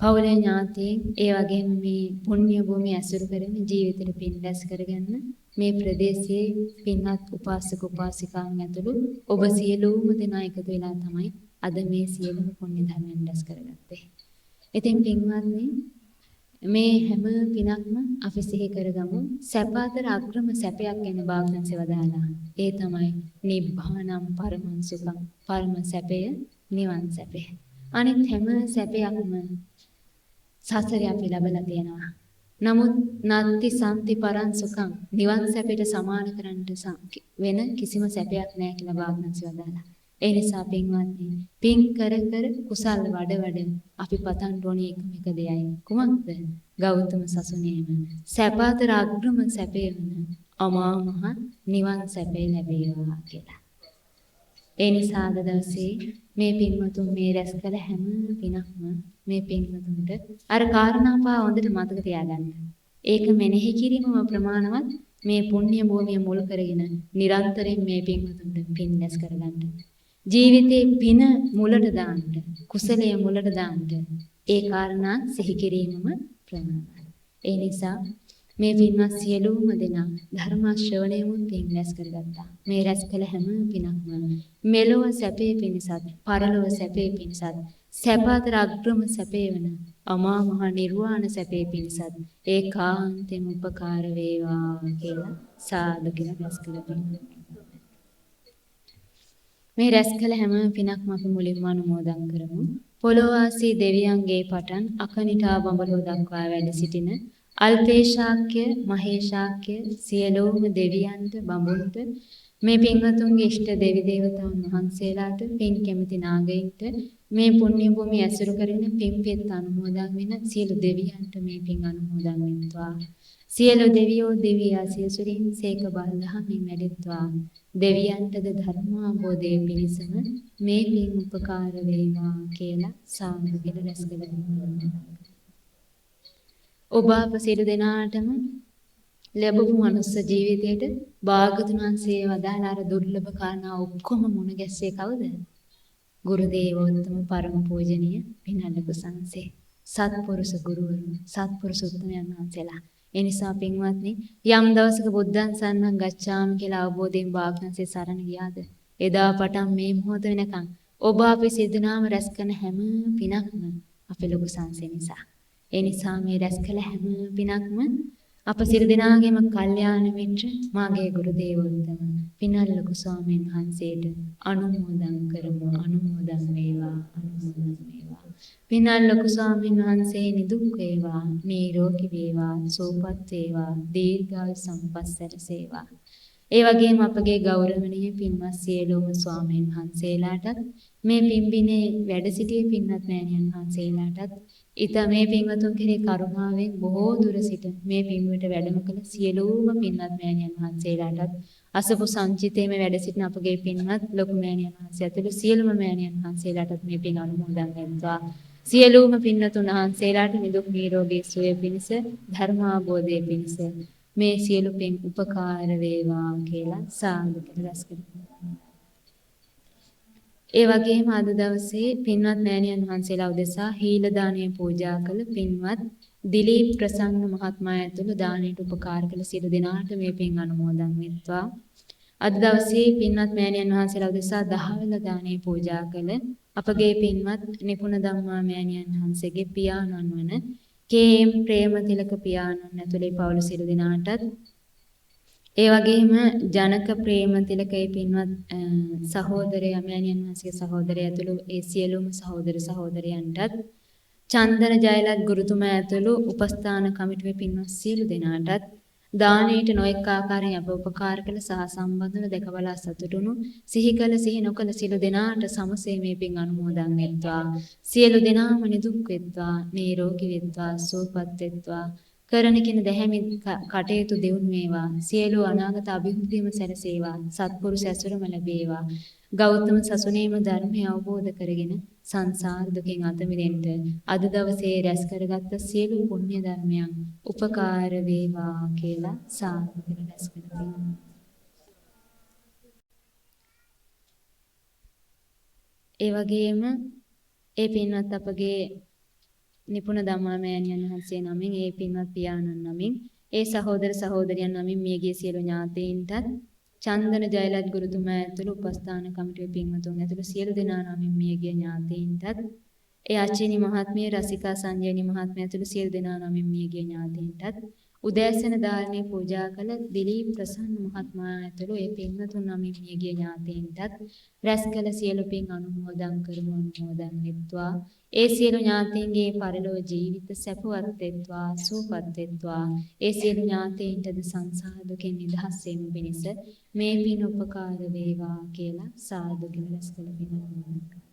පවුලේ ඥාතීන් ඒ වගේම මේ පුණ්‍ය භූමිය ඇසුරු කරගෙන ජීවිතේට පින් රැස් කරගන්න මේ ප්‍රදේශයේ පින්වත් උපාසක උපාසිකාවන් ඇතුළු ඔබ සියලුම දෙනා එකතු වෙලා තමයි අද මේ සියලුම පුණ්‍ය ධර්මයන් රැස් කරගත්තේ. ඉතින් පින්වත්නි, මේ හැම පිනක්ම අපි සිහි කරගමු. සැප අතර අග්‍රම සැපයක් ගැන භාග්‍යවතුන් වදාළා. ඒ තමයි නිබ්බානම් පරමං සුඛං. පරම සැපය නිවන් සැපය. අනිත් හැම සැපයක්ම සසරේ අපි ලබලා තියෙනවා. නමුත් නත්ති සම්ති පරං සුඛං, නිවන් සැපයට සමාන කරන්නට වෙන කිසිම සැපයක් නැහැ කියලා භාග්‍යවතුන් වදාළා. ඒ නිසා පින්වත්නි, පින් කර කර කුසල් වඩ වඩ අපි පතන්න ඕනේ එකම එක දෙයයි. කුමක්ද? ගෞතම සසුනේම සැප අතර අග්‍රම සැපය වන අමා මහ නිවන් සැපය ලැබේවා කියලා. ඒ නිසා අද දවසේ මේ පින්වතුන් මේ රැස් කළ හැම පිනක්ම මේ පින්වතුන්ට අර කාරණා පහ හොඳට මතක තියාගන්න. ඒක මෙනෙහි කිරීමම ප්‍රමාණවත් මේ පුණ්‍ය භූමිය මුල් කරගෙන නිරන්තරයෙන් මේ පින්වතුන්ට පින් රැස් කරගන්න. ජීවිතේ පින මුලට දාන්න, කුසලය මුලට දාන්න, ඒ කාරණා සිහි කිරීමම ප්‍රමාණවත්. ඒ නිසා මේ පින්වත් සියලුම දෙනා ධර්ම ශ්‍රවණයමුත් පින් රැස් කරගත්තා. මේ රැස් කළ හැම පිනක්ම මෙලොව සැපේ පිණිසත්, පරලොව සැපේ පිණිසත්, සැප අතර අග්‍රම සැපේ වන අමා මහ නිර්වාණ සැපේ පිණිසත් ඒකාන්තයෙන්ම උපකාර වේවා කියලා සාදු කියලා රැස් කළ පින්. මේ රැස් කළ හැම පිනක්ම අපි මුලින්ම අනුමෝදන් කරමු. පොළොව වාසී දෙවියන්ගේ පටන් අකනිටා බඹලොව දක්වා වැඩ සිටින අල්පේශාක්‍ය මහේශාක්‍ය සියලුම දෙවියන්ට බඹුන්ට මේ පින්වතුන්ගේ ඉෂ්ට දෙවි දේවතාවුන් වහන්සේලාට පින් කැමති නාගයින්ට මේ පුණ්‍ය භූමිය ඇසුරු කරගෙන පින් පෙත් අනුමෝදන් වෙන සියලු දෙවියන්ට මේ පින් අනුමෝදන් වෙත්වා. සියලු දෙවියෝ දෙවියා ආශිර්වාදයෙන් සේක බල දහමින් වැඩෙත්වා. දෙවියන්ටද ධර්මාබෝධය පිණිසම මේ පින් උපකාර වේවා කියලා සාදු කියලා රැස් කළා. ඔබ අප සියලු දෙනාටම ලැබපු මනුස්ස ජීවිතයට භාගතුන් වහන්සේ වදාළ අර දුර්ලභ කාරණා ඔක්කොම මුණ ගැස්සේ කවුද? ගුරු දේවෝත්තම පරම පූජනීය පිනල්ලක සංසේ සත්පුරුෂ ගුරුවරුන්, සත්පුරුෂ උත්තමයන් වහන්සේලා. ඒ නිසා පින්වත්නි, යම් දවසක බුද්ධං සරණං ගච්ඡාමි කියලා අවබෝධයෙන් භාගතුන්සේ සරණ ගියාද, එදා පටන් මේ මොහොත වෙනකන් ඔබ අපි සියලු දෙනාම රැස් කරන හැම පිනක්ම අපේ ලොකු සංසේ නිසා. ඒ නිසා මේ රැස් කළ හැම පිනක්ම අප සියලු දෙනාගේම කල්යාණ මිත්‍ර මාගේ ගුරු දේවෝත්තම පිනල් ලොකු ස්වාමීන් වහන්සේට අනුමෝදන් කරමු. අනුමෝදන් වේවා, අනුමෝදන් වේවා. පිනල් ලොකු ස්වාමීන් වහන්සේ නිදුක් වේවා, නිරෝගී වේවා, සුවපත් වේවා, දීර්ඝායු සම්පත් සැලසේවා. ඒ වගේම අපගේ ගෞරවනීය පින්වත් සියලුම ස්වාමීන් වහන්සේලාටත්, මේ පින්බිනේ වැඩ සිටියේ පින්වත් මෑණියන් වහන්සේලාටත්, ඊට මේ පින්වතුන් කෙරේ කරුණාවෙන් බොහෝ දුර සිට මේ පින්වට වැඩම කළ සියලුම පින්වත් මෑණියන් වහන්සේලාටත්, අසපු සංචිතයේම වැඩ සිටින අපගේ පින්වත් ලොකු මෑණියන් වහන්සේ ඇතුළු සියලුම මෑණියන් වහන්සේලාටත් මේ පින් අනුමෝදන් වෙත්වා. සියලුම පින්වතුන් වහන්සේලාට නිදුක් නිරෝගී සුවය පිණිස, ධර්මාබෝධය පිණිස මේ සියලු පින් උපකාර වේවා කියලා සාදු කියලා රැස් කරගන්නවා. ඒ වගේම අද දවසේ පින්වත් මෑණියන් වහන්සේලා උදෙසා හීල දානය පූජා කළ පින්වත් දිලීප් ප්‍රසන්න මහත්මයා ඇතුළු දානයට උපකාර කළ සියලු දෙනාට මේ පින් අනුමෝදන් වෙත්වා. අද දවසේ පින්වත් මෑණියන් වහන්සේලා උදෙසා දහවල දානය පූජා කළ අපගේ පින්වත් නිපුණ ධම්මා මෑණියන් වහන්සේගේ පියාණන් වන කේ.එම්. ප්‍රේමතිලක පියාණන් ඇතුළේ පවුල සියලු දෙනාටත්, ඒ වගේම ජනක ප්‍රේමතිලක ඒ පින්වත් සහෝදරයා මෑණියන් වහන්සේගේ සහෝදරයා ඇතුළු ඒ සියලුම සහෝදර සහෝදරයන්ටත්, චන්දන ජයලත් ගුරුතුමා ඇතුළු උපස්ථාන කමිටුවේ පින්වත් සියලු දෙනාටත්, දානයට නොඑක ආකාරයෙන් අප උපකාර කළ සහ සම්බන්ධ වන දැක බලා සතුටුණු සිහි කළ සිහි නොකළ සියලු දෙනාට සමසේ මේ පින් අනුමෝදන් වෙත්වා. සියලු දෙනාම නිදුක් වෙත්වා, නිරෝගී වෙත්වා, සුවපත් වෙත්වා. කරන කින දැහැමි කටයුතු දියුණු වේවා. සියලු අනාගත අභිවෘද්ධියම සැලසේවා. සත්පුරුෂ ඇසුරම ලැබේවා. ගෞතම සසුනේම ධර්මය අවබෝධ කරගෙන සංසාර දුකෙන් අත මිදෙන්න අද දවසේ රැස් කරගත්ත සියලු පුණ්‍ය ධර්මයන් උපකාර වේවා කියලා සාදු කියලා රැස් කරගන්නවා. ඒ වගේම ඒ පින්වත් අපගේ නිපුණ ධම්මා මෑණියන් වහන්සේ නමින්, ඒ පින්වත් පියාණන් නමින්, ඒ සහෝදර සහෝදරියන් නමින් මියගිය සියලු ඥාතීන්ටත්, චන්දන ජයලත් ගුරුතුමා ඇතුළු උපස්ථාන කමිටුවේ පින්වතුන් ඇතුළු සියලු දෙනා නමින් මියගිය ඥාතීන්ටත්, ඒ අචිනි මහත්මිය, රසිකා සංජයනි මහත්මිය ඇතුළු සියලු දෙනා නමින් මියගිය ඥාතීන්ටත්, උදෑසන ධාරණය පූජා කළ දිලීප් ප්‍රසන්න මහත්මයා ඇතුළු ඒ පින්වතුන් නමින් මියගිය ඥාතීන්ටත් රැස් කළ සියලු පින් අනුමෝදන් කරමු. අනුමෝදන් වෙත්වා. ඒ සියලු ඥාතීන්ගේ පරලොව ජීවිත සැපවත් වෙත්වා, සුවපත් වෙත්වා. ඒ සියලු ඥාතීන්ටද සංසාර දුකෙන් නිදහස් වීම පිණිස මේ පින් උපකාර වේවා කියලා සාදු කියලා රැස් කළ පින් අනුමෝදන් කරමු.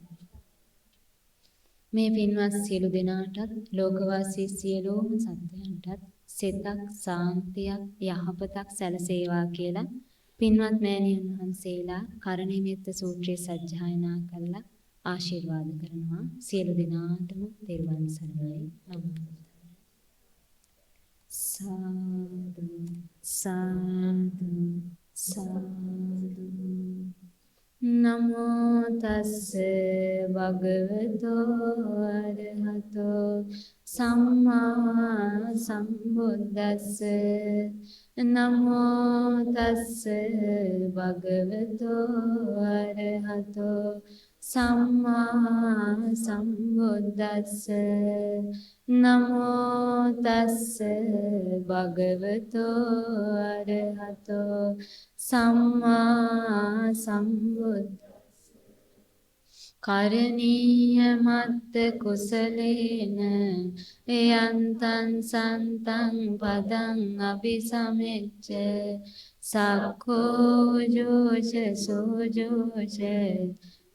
මේ පින්වත් සියලු දෙනාටත්, ලෝකවාසී සියලුම සත්වයන්ටත් සෙතක්, සාන්තියක්, යහපතක් සැලසේවා කියලා පින්වත් මෑණියන් වහන්සේලා කරණීයමෙත්ත සූත්‍රය සජ්ජායනා කරලා ආශිර්වාද කරනවා. සියලු දෙනාටම තෙරුවන් සරණයි. නමෝ සාදු සාදු සාදු. නමෝ තස්ස භගවතෝ අරහතෝ සම්මා සම්බුද්දස්ස. නමෝ තස්ස භගවතෝ අරහතෝ සම්මා සම්බුද්දස්ස. නමෝ තස්ස භගවතෝ අරහතෝ සම්මා සම්බුද්දස්ස. කරණීය මත්ත කුසලේන යන්තං සන්තං පදං අபிසමෙච්ච සක්ඛෝ ජෝච සෝජෝච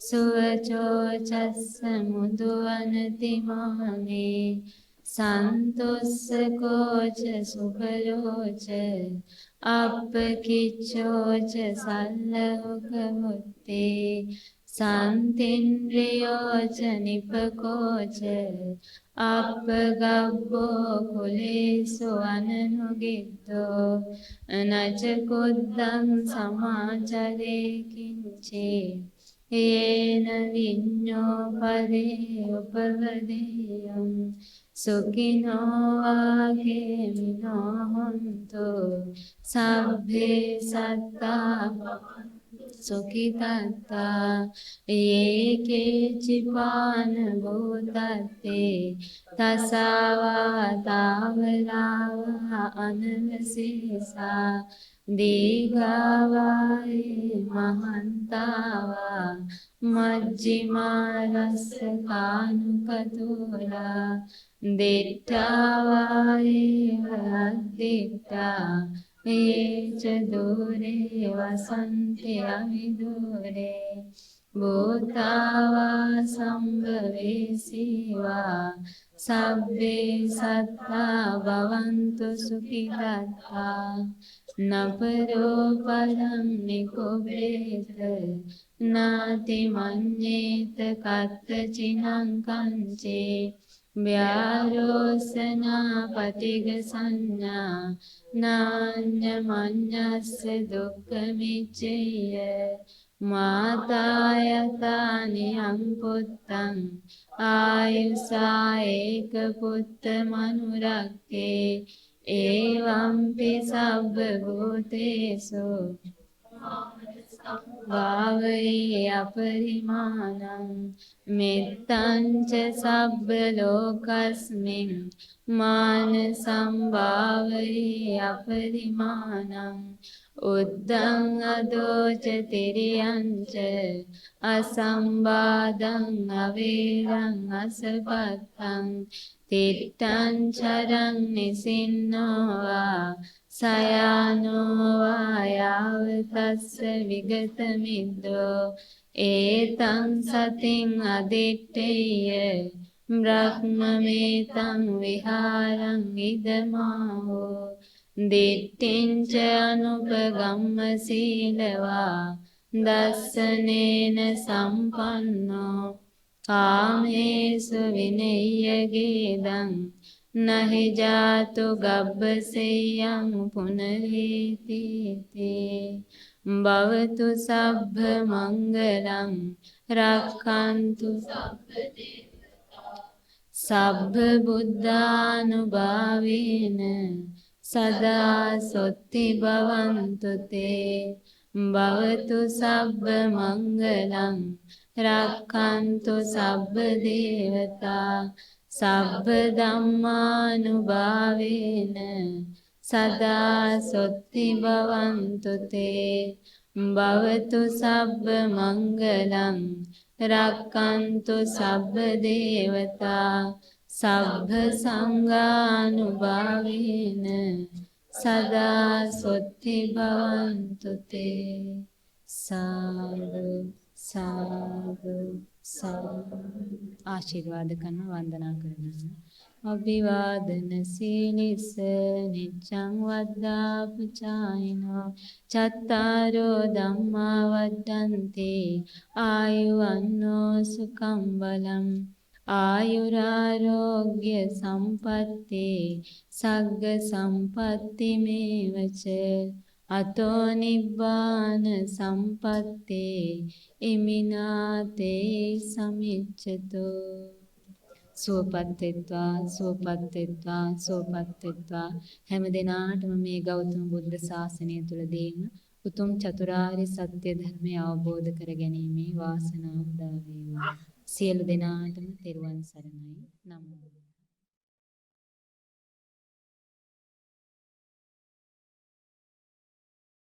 සුවචෝ චස්ස මුදුවනති මානේ සන්තොස්ස කෝච සුභරෝච අප්පකිච්ඡෝච සල්ලහුක මුත්තේ සන්තින්ද්‍රියෝච නිපකෝච අප්පගබ්බෝ කුලේසු අනනුගිත්තෝ නච කුද්දං සමාචරේ කිංචේ යේන විඤ්ඤෝ පරේ උපවදේයං සුඛිනෝ වාකේමිනෝ හොන්තු සබ්බේ සත්තා සුඛිතත්තා යේ කේචිපාන භූතත්තේ තසවා තාවරාවා අනවශේෂා දීඝාවා මහන්තාවා මජ්ක්‍ධිමා රස්ස කානුකතුලා දිට්ඨාවා ඒව අද්දිට්ඨා ඒච දූරේ වසන්ති අවිදූරේ භූතාවා සම්භවේසීවා සබ්බේ සත්තා භවන්තු සුඛිතත්තා නපරෝ පරම් නිකුබ්බේත නාති මඤ්ඤේත කත්ත චිනං කංචේ ව්‍යාරෝසනා පටිඝ සංඥා නාඤ්ඤ මඤ්ඤස්ස දුක්ඛ මිච්ඡේය මාතා යතානි අං පුත්තං ආයුසා ඒක පුත්ත මනුරක්කේ ඒවම්පි සබ්බ භූතේසු භාවයේ අපරිමාණං මෙත්තං ච සබ්බ ලෝකස්මින් මාන සම්භාවයේ අපරිමාණං උද්දං අදෝච තිරියං ච අසම්බාධං අවේරං අසපත්තං තිට්ඨං චරං නිසින්නෝවා සයානෝ වා යාව තස්ස විගත මිද්දෝ ඒතං සතින් අදිට්ඨේය බ්‍රහ්මමේතං විහාරං ඉදමාහෝ දිට්ඨිං ච අනුපගම්ම සීලවා දස්සනේන සම්පන්නෝ කාමේසු විනෙය්‍ය ගේදං නහි ජාතු ගබ්බසෙය්‍යං පුනරේති තේ භවතු සබ්බ මංගලං රක්ඛන්තු සබ්බ දේවතා සබ්බ බුද්ධානුභාවේන සදා සොත්ති භවන්තු තේ භවතු සබ්බ මංගලං රක්ඛන්තු සබ්බ දේවතා සබ්බ ධම්මානුභාවේන සදා සොත්ති භවන්තු තේ භවතු සබ්බ මංගලං රක්ඛන්තු සබ්බ දේවතා සබ්බ සංඝානුභාවේන සදා සොත්ති භවන්තු තේ. සාදු සාදු සාදු. ආශිර්වාද කරනවා, වන්දනා කරනවා. අභිවාදන සීලිස නිච්ඡං වද්දාපචායිනෝ චත්තාරෝ ධම්මා වද්දන්ති ආයුවන්නෝ සුඛං බලං ආයුරාරෝග්‍ය සම්පatti සග්ග සම්පatti මේවච අතෝ නිබ්බාන සම්පත්තේ ඉමිනාතේ සමිච්ඡතෝ. සුවපත් වෙත්වා, සුවපත් වෙත්වා, සුවපත් වෙත්වා. හැම දිනාටම මේ ගෞතම බුද්ධ ශාසනය තුලදීම උතුම් චතුරාර්ය සත්‍ය ධර්මය අවබෝධ කර ගැනීමේ වාසනාව උදා වේවා. සියලු දෙනාටම තෙරුවන් සරණයි. නමෝ.